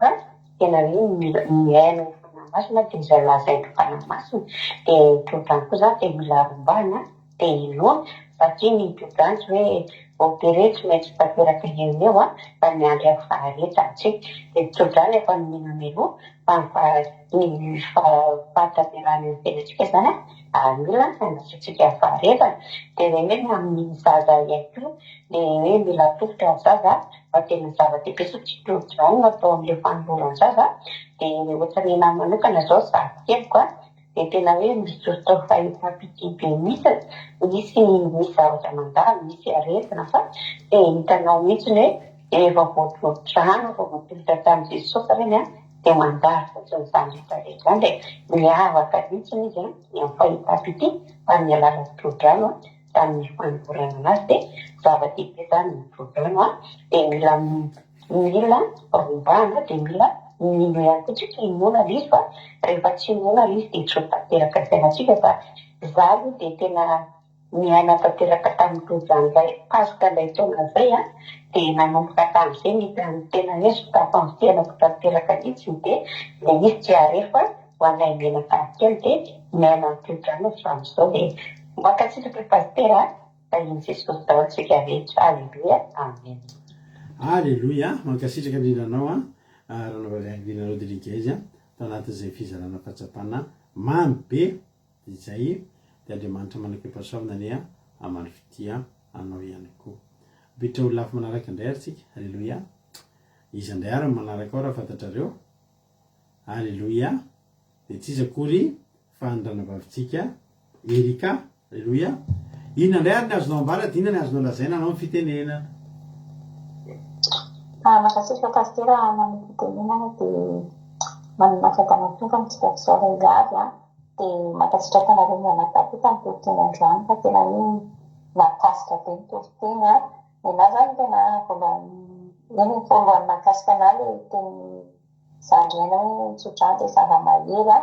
Speaker 7: fa tena hoe mila mihaino ny Fanahy Masina dia izay lazain'ny Fanahy Masina dia ny tso-drano koa izany dia mila rombahina dia inoana satria ny tso-drano tsy hoe voatery hoe tsy maintsy tanteraka eo no eo fa miandry amin'ny faharetana tsika. Dia ny tso-drano efa nomena mialoha fa ny faha- ny fahatanterahana eo amin'ny fiainantsika izany mila andrasantsika faharetana. Dia ilay hoe ny amin'ny zaza ihany koa ilay hoe mila atolotra ny zaza fa tena zava-dehibe satria tso-drano no atao amin'ilay fanoloran-jaza dia ohatran'ny anahy manokana izao zafikeliko dia tena hoe mizotra ho fahitam-pitia be mihitsy, misy misy zavatra mandalo, misy aretina fa dia hitanao mihitsy hoe rehefa voatolo-drano, vao voatolotra tamin'i Jesosy ireny an, dia mandalo fotsiny izany rehetra rehetra izany, dia miavaka mihitsy izy an, ny amin'ny fahitam-pitia tamin'ny alalan'ny tolo-drano tamin'ny fanolorana anazy dia zava-dehibe izany ny tolo-drano an, dia mila Mila rombahana dia mila mino ihany koa tsika inoana ilay izy fa rehefa tsy inoana ilay izy dia tsy ho tanteraka ny fiainantsika fa za aloha dia tena. Niaina tanteraka tamin'ny tojo-drano ilay Paska ilay taona izay an, dia nanomboka tamin'izay ny tena hoe sokafo amin'ny fiainako tanteraka mihitsy dia ilay izy tsy arefa ho anay mianakavy kely dia miaina ny tojo-drano hatramin'izao dia mankasitraka Pasitera a, tahian'i Jesosy daholo isika rehetra, Aleloia, Amen.
Speaker 2: Aleloia, mankasitraka indrindra anao an, Ranabavy Angelina Rodriguez tao anatin'izay fizarana fahatsapana mamy be Izay dia Andriamanitra manakeo-pahasoavana anie hamaly fitia anao ihany koa. Hampiditra olona hafa manaraka indray ary tsika. Aleloia. Iza indray ary no manaraka ao raha fantatrareo? Aleloia. Dia tsy iza akory fa ny ranabavitsika Erika. Aleloia. Inona indray ary ny azonao ambara dia inona ny azonao lazaina anao ny fitenenana?
Speaker 8: Ah, mankasitraka Pasitera nanome fitenenana dia manana fiadanana Tompo amintsika tsirairay avy an. Dia mankasitraka anareo mianadahy koa tamin'ny toriteny androany fa tena hoe nahakasika be ny toriteny an. Nenaha zany tena voalohany eny voalohany nahakasika anah ilay tenin'i zandry aina hoe ny tsodrano dia zava-mahery an,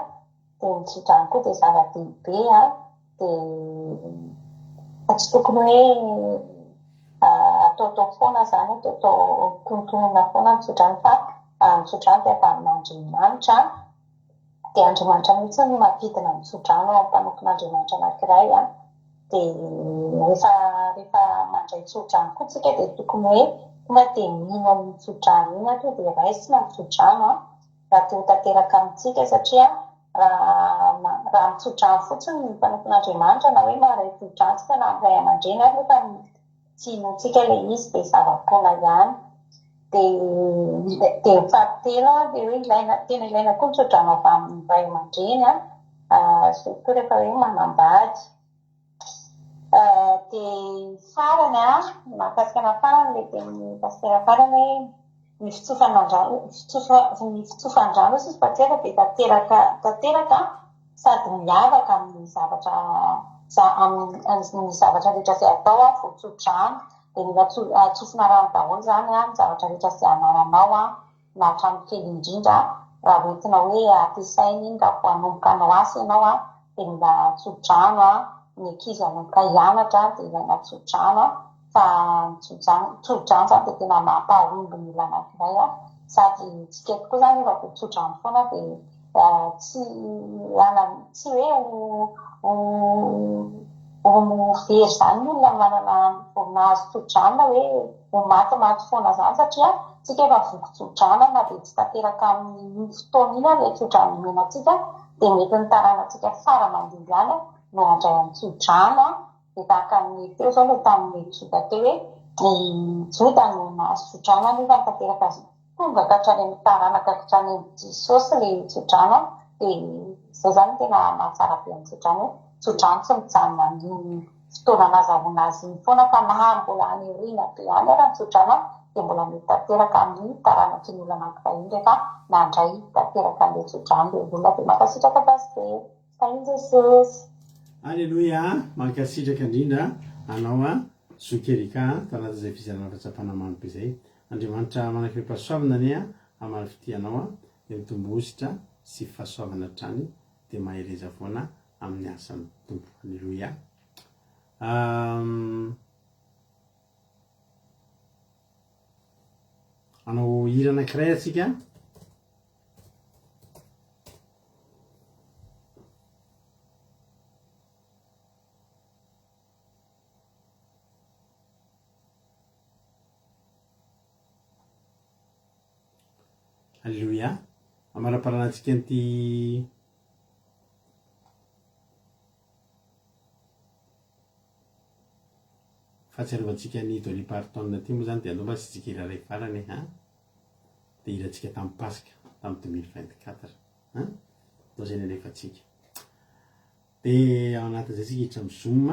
Speaker 8: dia ny tsodrano koa dia zava-dehibe an, dia tsy tokony hoe ataotao foana zany, ataotao tonontononina foana ny tsodrano fa ny tsodrano dia avy amin'Andriamanitra. Dia Andriamanitra mihitsy no mampidina ny tsodrano ao amin'ny mpanompon'Andriamanitra anankiray an. Dia rehefa rehefa mandray tsodrano koa tsika dia tokony hoe tonga dia mino an'iny tsodrano iny an, tonga dia raisina ny tsodrano an, raha te ho tanteraka amintsika satria raha raha mitsodrano fotsiny ny mpanompon'Andriamanitra na hoe maharay tsodrano tsika na amin'ny ray aman-dreny ary nefa tsy inoantsika ilay izy dia zava-poana ihany. Dia dia ny fahatelo an, dia hoe ilaina tena ilaina koa ny tsodrano avy amin'ny ray aman-dreny an, surtout rehefa hoe manambady. Dia ny farany an, mahakasika anahy farany ilay tenin'ny pasitera farany hoe ny fitsofana-drano ny fitsofan-drano hoy sisa pasitera dia tanteraka tanteraka sady miavaka amin'ny zavatra amin'ny zavatra rehetra izay atao an, voatso-drano. Dia mila tsofina rano daholo izany an, ny zavatra rehetra izay anananao an, na hatramin'ny kely indrindra, raha ho entina hoe ampiasaina iny raha vao hanomboka hanao asa ianao an, dia mila tso-drano an, ny ankizy hanomboka hianatra dia ilaina tso-drano an, fa ny tso-drano tso-drano izany dia tena mampahomby ny olona anankiray an, sady tsika eto koa izany rehefa vao tso-drano foana dia tsy tsy hoe ho ho very izany ny olona manana vao nahazo tso-drano na hoe ho matimaty foana izany satria tsika efa voky tso-drano na dia tsy tanteraka amin'iny fotoana iny ary ilay tso-drano omena antsika dia mety ny taranantsika fara aman-dimby any no handray ny tso-drano dia tahaka ny teo izao ilay tamin'ny Joda teo hoe i Joda no nahazo tso-drano nefa ny tanteraka Tonga ka hatrany amin'ny taranaka hatrany amin'i Jesosy ilay tsodrano dia izay izany no tena mahatsara be ny tsodrano hoe tsodrano tsy mijanona amin'iny fotoana nahazahoana azy iny foana fa na mbola any aoriana be any ary ny tsodrano dia mbola mety tanteraka amin'ny taranak'iny olona anankiray iny rehefa nandray tanteraka an'ilay tsodrano ilay olona dia mankasitraka Pasitera. Tahin'i Jesosy.
Speaker 2: Aleloia mankasitraka indrindra anao a zoky Erika a tao anatin'izay fizarana fahatsapana mamy be izay Andriamanitra manakirem-pahasoavana anie a hamaly fitia anao a dia mitombo hosotra sy fahasoavana hatrany dia mahereza foana amin'ny asan'ny Tompo Aleloia Ahm Hanao hira anankiray atsika. Alléluia. Amaraparanantsika an'ity fahatsiarovantsika an'i Dolly Parton ity moa izany dia andao mba asiantsika hira iray farany e, ha? Dia hirantsika tamin'ny Paska tamin'ny 2024. Ha? Atao izay ny alefantsika. Dia ao anatin'izay tsika hiditra amin'ny Zoom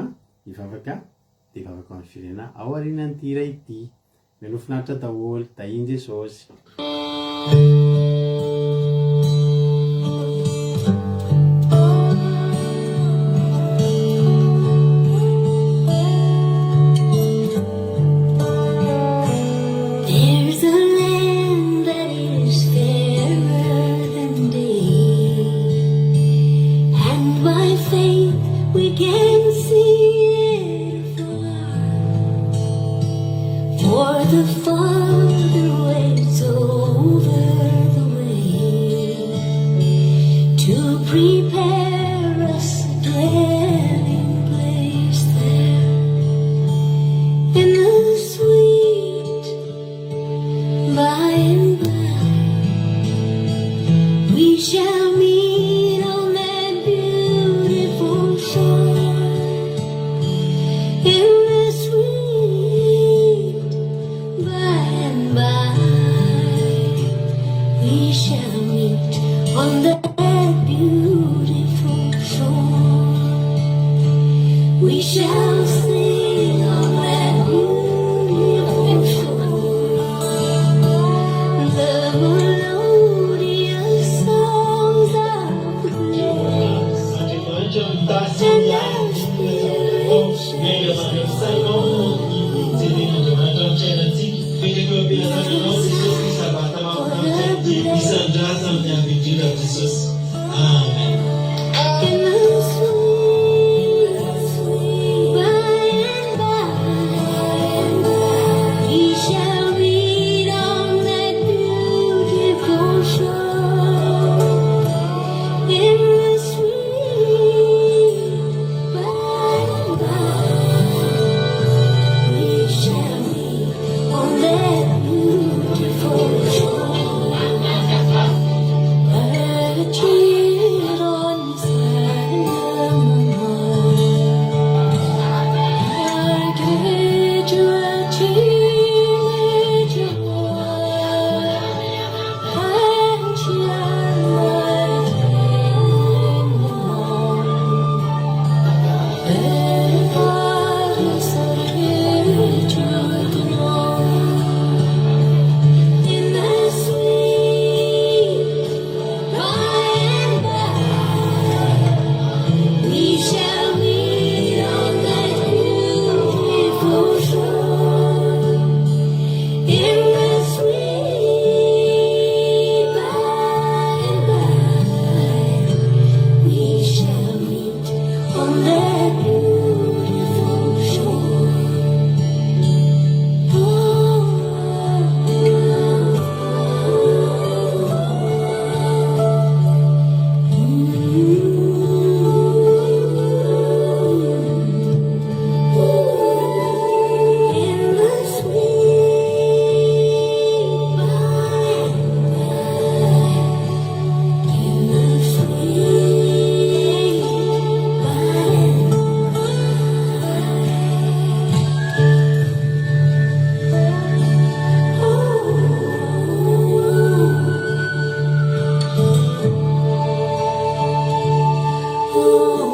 Speaker 2: hivavaka dia hivavaka ho an'ny firenena ao aorianan'ity hira ity. Mialoha finaritra daholo. Tahin'i Jesosy.
Speaker 4: There's a land that is fairer than day, and by faith we can see it. The Father waits over the way to prepare us a dwelling place there in the sweet by and by. We shall meet on that beautiful shore in the sweet by and by. We shall meet on that beautiful shore. We shall sing on that beautiful shore the melodious songs of grace.
Speaker 9: Andriamanitra mitasy ny miainga mandray jeren'Andriamanitra amin'ny fiainantsika petraka eo am-pelatananao Jesosy sabata mahafinaritra ity isandrasa amin'ny avy indrindra Jesosy amen.
Speaker 4: In the sweet, sweet by and by, we shall meet on that beautiful shore. In the sweet by and by, we shall meet on that beautiful shore. In the sweet by and by, we shall meet on that beautiful shore. In the sweet by and by, we shall meet on that beautiful shore. In the sweet by and by, in the sweet by and by. Oh, oh.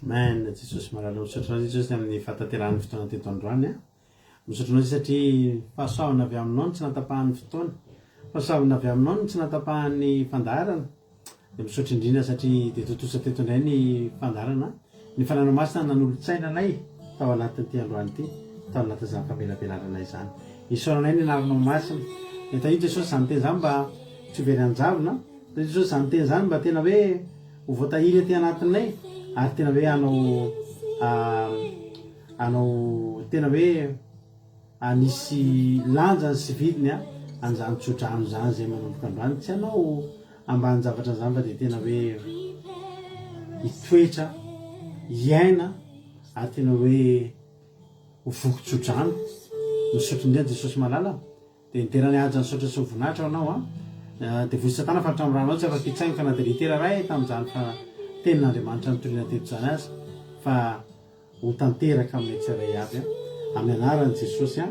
Speaker 2: Amen. Jesosy malala misaotra anao Jesosy amin'ny fahatanterahan'ny fotoana teto androany a. Misaotra anao satria fahasoavana avy aminao no tsy natapahan'ny fotoana. Fahasoavana avy aminao no tsy natapahan'ny fandaharana. Dia misaotra indrindra satria dia tontosa teto indray ny fandaharana. Ny Fanahy Masina nanolo-tsaina anay tao anatin'ity androany ity, tao anatin'izany famelabelarana izany. Isaoranay ny anaranao masina. Dia tahio Jesosy izany teny izany mba tsy ho very an-javona. Tahio Jesosy izany teny izany mba tena hoe ho voatahiry aty anatinay ary tena hoe hanao hanao tena hoe hanisy lanjany sy vidiny an'izany tsodrano izany izay manomboka androany. Tsy hanao ambanin-javatra an'izany fa dia tena hoe hitoetra, hiaina ary tena hoe ho voky tsodrano. Misaotra indrindra Jesosy malala. Dia nidera ny haja nisaotra sy ny voninahitra ho anao an. Devoly satana fa hatramin'ny ranao tsy afaka hitsaingoka na dia litera iray tamin'izany fa tenin'Andriamanitra nitoriana teto izany aza fa ho tanteraka aminay tsirairay avy an. Amin'ny anaran'i Jesosy an.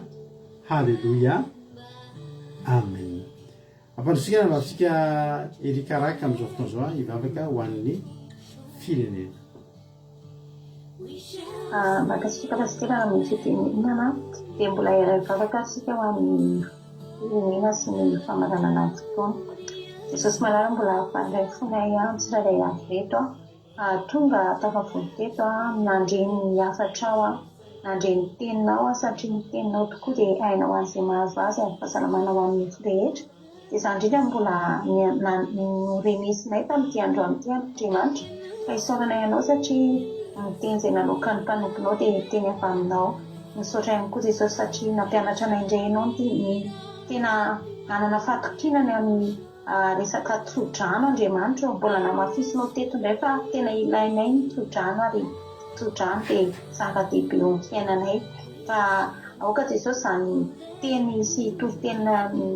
Speaker 2: Haleloia. Amen. Ampandrosoika ny anabavintsika Erika Raka amin'izao fotoana izao an, hivavaka ho an'ny firenena.
Speaker 8: Mankasitraka Pasitera amin'ny fitenenana. Dia mbola hiray vavaka isika ho an'ny firenena sy ny famaranana ny fotoana. Jesosy malala mbola hampandray fonay ihany tsirairay avy ireto tonga tafavory teto nandre ny hafatrao nandre ny teninao satria ny teninao tokoa dia aina ho an'izay mahazo azy ary fahasalamana ho an'ny nofo rehetra. Izany indrindra no mbola norenesinay tamin'ity androany ity Andriamanitra fa isaoranay Anao satria ny teny izay naloakan'ny mpanomponao dia teny avy Aminao. Misaotra ihany koa Jesosy satria nampianatra anay indray Ianao ny tena hanana fahatokiana ny amin'ny resaka tso-drano Andriamanitra ô. Mbola namafisinao teto indray fa tena ilainay ny tso-drano ary tso-drano dia zava-dehibe eo amin'ny fiainanay. Fa aoka Jesosy izany teny sy toriteny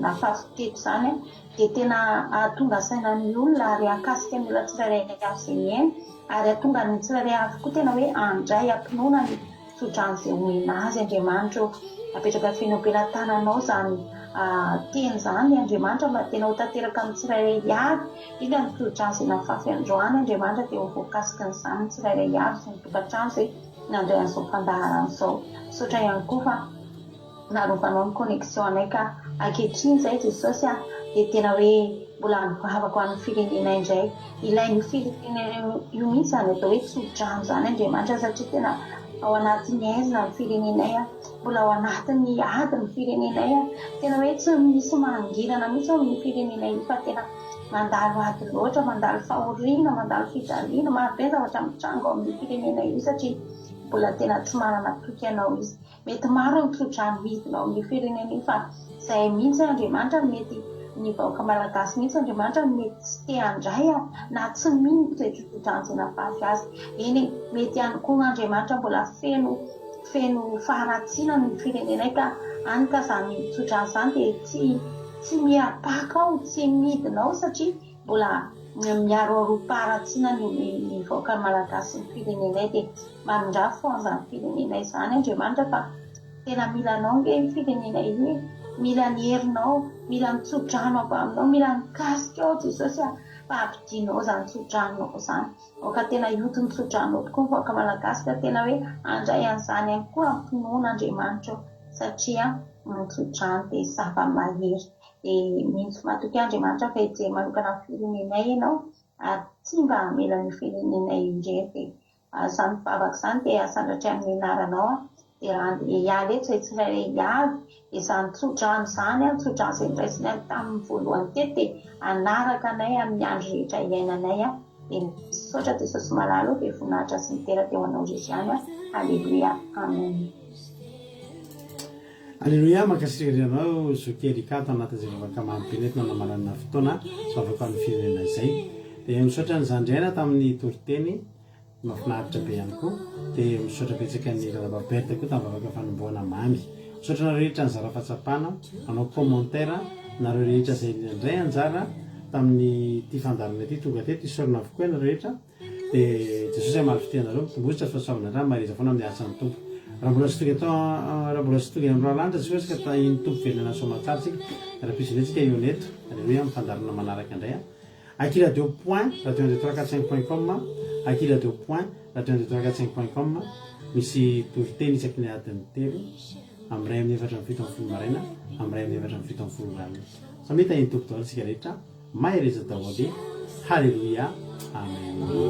Speaker 8: nafafy teto izany dia tena hahatonga saina ny olona ary hahakasika ny olona tsirairay avy izay mihaino ary hahatonga ny tsirairay avy koa tena hoe handray am-pinoana ny tsodrano izay omena azy Andriamanitra ô. Apetraka feno am-pelatananao izany teny izany Andriamanitra mba tena ho tanteraka amin'ny tsirairay avy, indrindra ny tsodrano izay nafafy androany Andriamanitra dia ho voakasikin'izany ny tsirairay avy sy ny tokantrano izay nandray an'izao fandaharana izao. Misaotra ihany koa fa narovanao ny connexion anay ka ankehitriny izay Jesosy a dia tena hoe mbola mivavaka ho an'ny firenenay indray. Ilain'io firenena io mihitsy izany atao hoe tso-drano izany Andriamanitra satria tena ao anatin'ny haizina ny firenenay a, mbola ao anatin'ny ady ny firenenay a, tena hoe tsy misy mangirana mihitsy ao amin'io firenenay io fa tena mandalo ady loatra, mandalo fahoriana, mandalo fijaliana, maro be ny zavatra mitranga ao amin'io firenena io satria mbola tena tsy manana toky anao izy. Mety maro ny tsodrano midina ao amin'io firenena io fa izay mihitsy Andriamanitra no mety ny vahoaka malagasy mihitsy Andriamanitra no mety tsy te handray na tsy mino izay tsodrano izay nafafy azy. Eny e, mety ihany koa Andriamanitra mbola feno feno faharatsiana ny firenenay ka any ka izany tsodrano izany dia tsy tsy miha-paka ao, tsy midina ao satria mbola miaroaroam-paharatsiana ny ny vahoaka malagasy sy ny firenenay dia mamindrafo an'izany firenenay izany Andriamanitra fa tena mila anao ange io firenenay io e! mila ny herinao, mila ny tso-drano avy aminao, mila ny kasikao Jesosy a! fa ampidinao izany tso-dranonao izany, aoka tena hioty ny tso-dranonao tokoa ny vahoaka malagasy ka tena hoe handray an'izany ihany koa am-pinoana Andriamanitra ô satria ny tso-drano dia zava-mahery. Dia mino sy matoky Andriamanitra fa hijery manokana ny firenenay Ianao ary tsy mba hamela an'io firenenay io irery. Dia izany vavaka izany dia asandratray amin'ny anaranao aho. Dia raha handeha hiala eto izay tsirairay avy, dia izany tso-drano izany, tso-drano izay noraisinay tamin'ny voalohany teto dia hanaraka anay amin'ny andro rehetra iainanay. Dia misaotra Jesosy malala ô, be voninahitra sy ny dera dia ho anao irery ihany. Aleloia. Amen.
Speaker 2: Aleloia, mankasitraka indrindra anao Zoky Ericka ato anatin'izay vavaka mamy be nentina namaranana fotoana sy vavaka ho an'ny firenena izay. Dia misaotra an'i Zandry Aina tamin'ny toriteny mahafinaritra be ihany koa. Dia misaotra betsaka an'i Radaba Berthe koa tamin'ny vavaka fanombohana mamy. Misaotra anareo rehetra nizara fahatsapana, nanao commentaire, nareo rehetra izay nandray anjara tamin'ity fandaharana ity tonga teto, isaorana avokoa ianareo rehetra. Dia Jesosy hamaly fitia anareo, mitomboa sy fahasoavana hatrany, mahereza foana amin'ny asan'ny Tompo. Raha mbola tsy tonga eto, raha mbola tsy tonga eny amin'ny Rà lanitra Jesosy ka tahin'ny Tompo velona soamantsara isika, rahampitso indray tsika hihaona eto, Aleloia, amin'ny fandaharana manaraka indray an. Akiradio point radio un deux trois quatre cinq point com, akiradio point radio un deux trois quatre cinq point com, misy toriteny isaky ny adiny telo, amin'ny iray amin'ny 74 maraina, amin'ny iray amin'ny 74 alina. Samia tahin'ny Tompo daholo isika rehetra. Mahereza daholo e! Haleloia! Amen!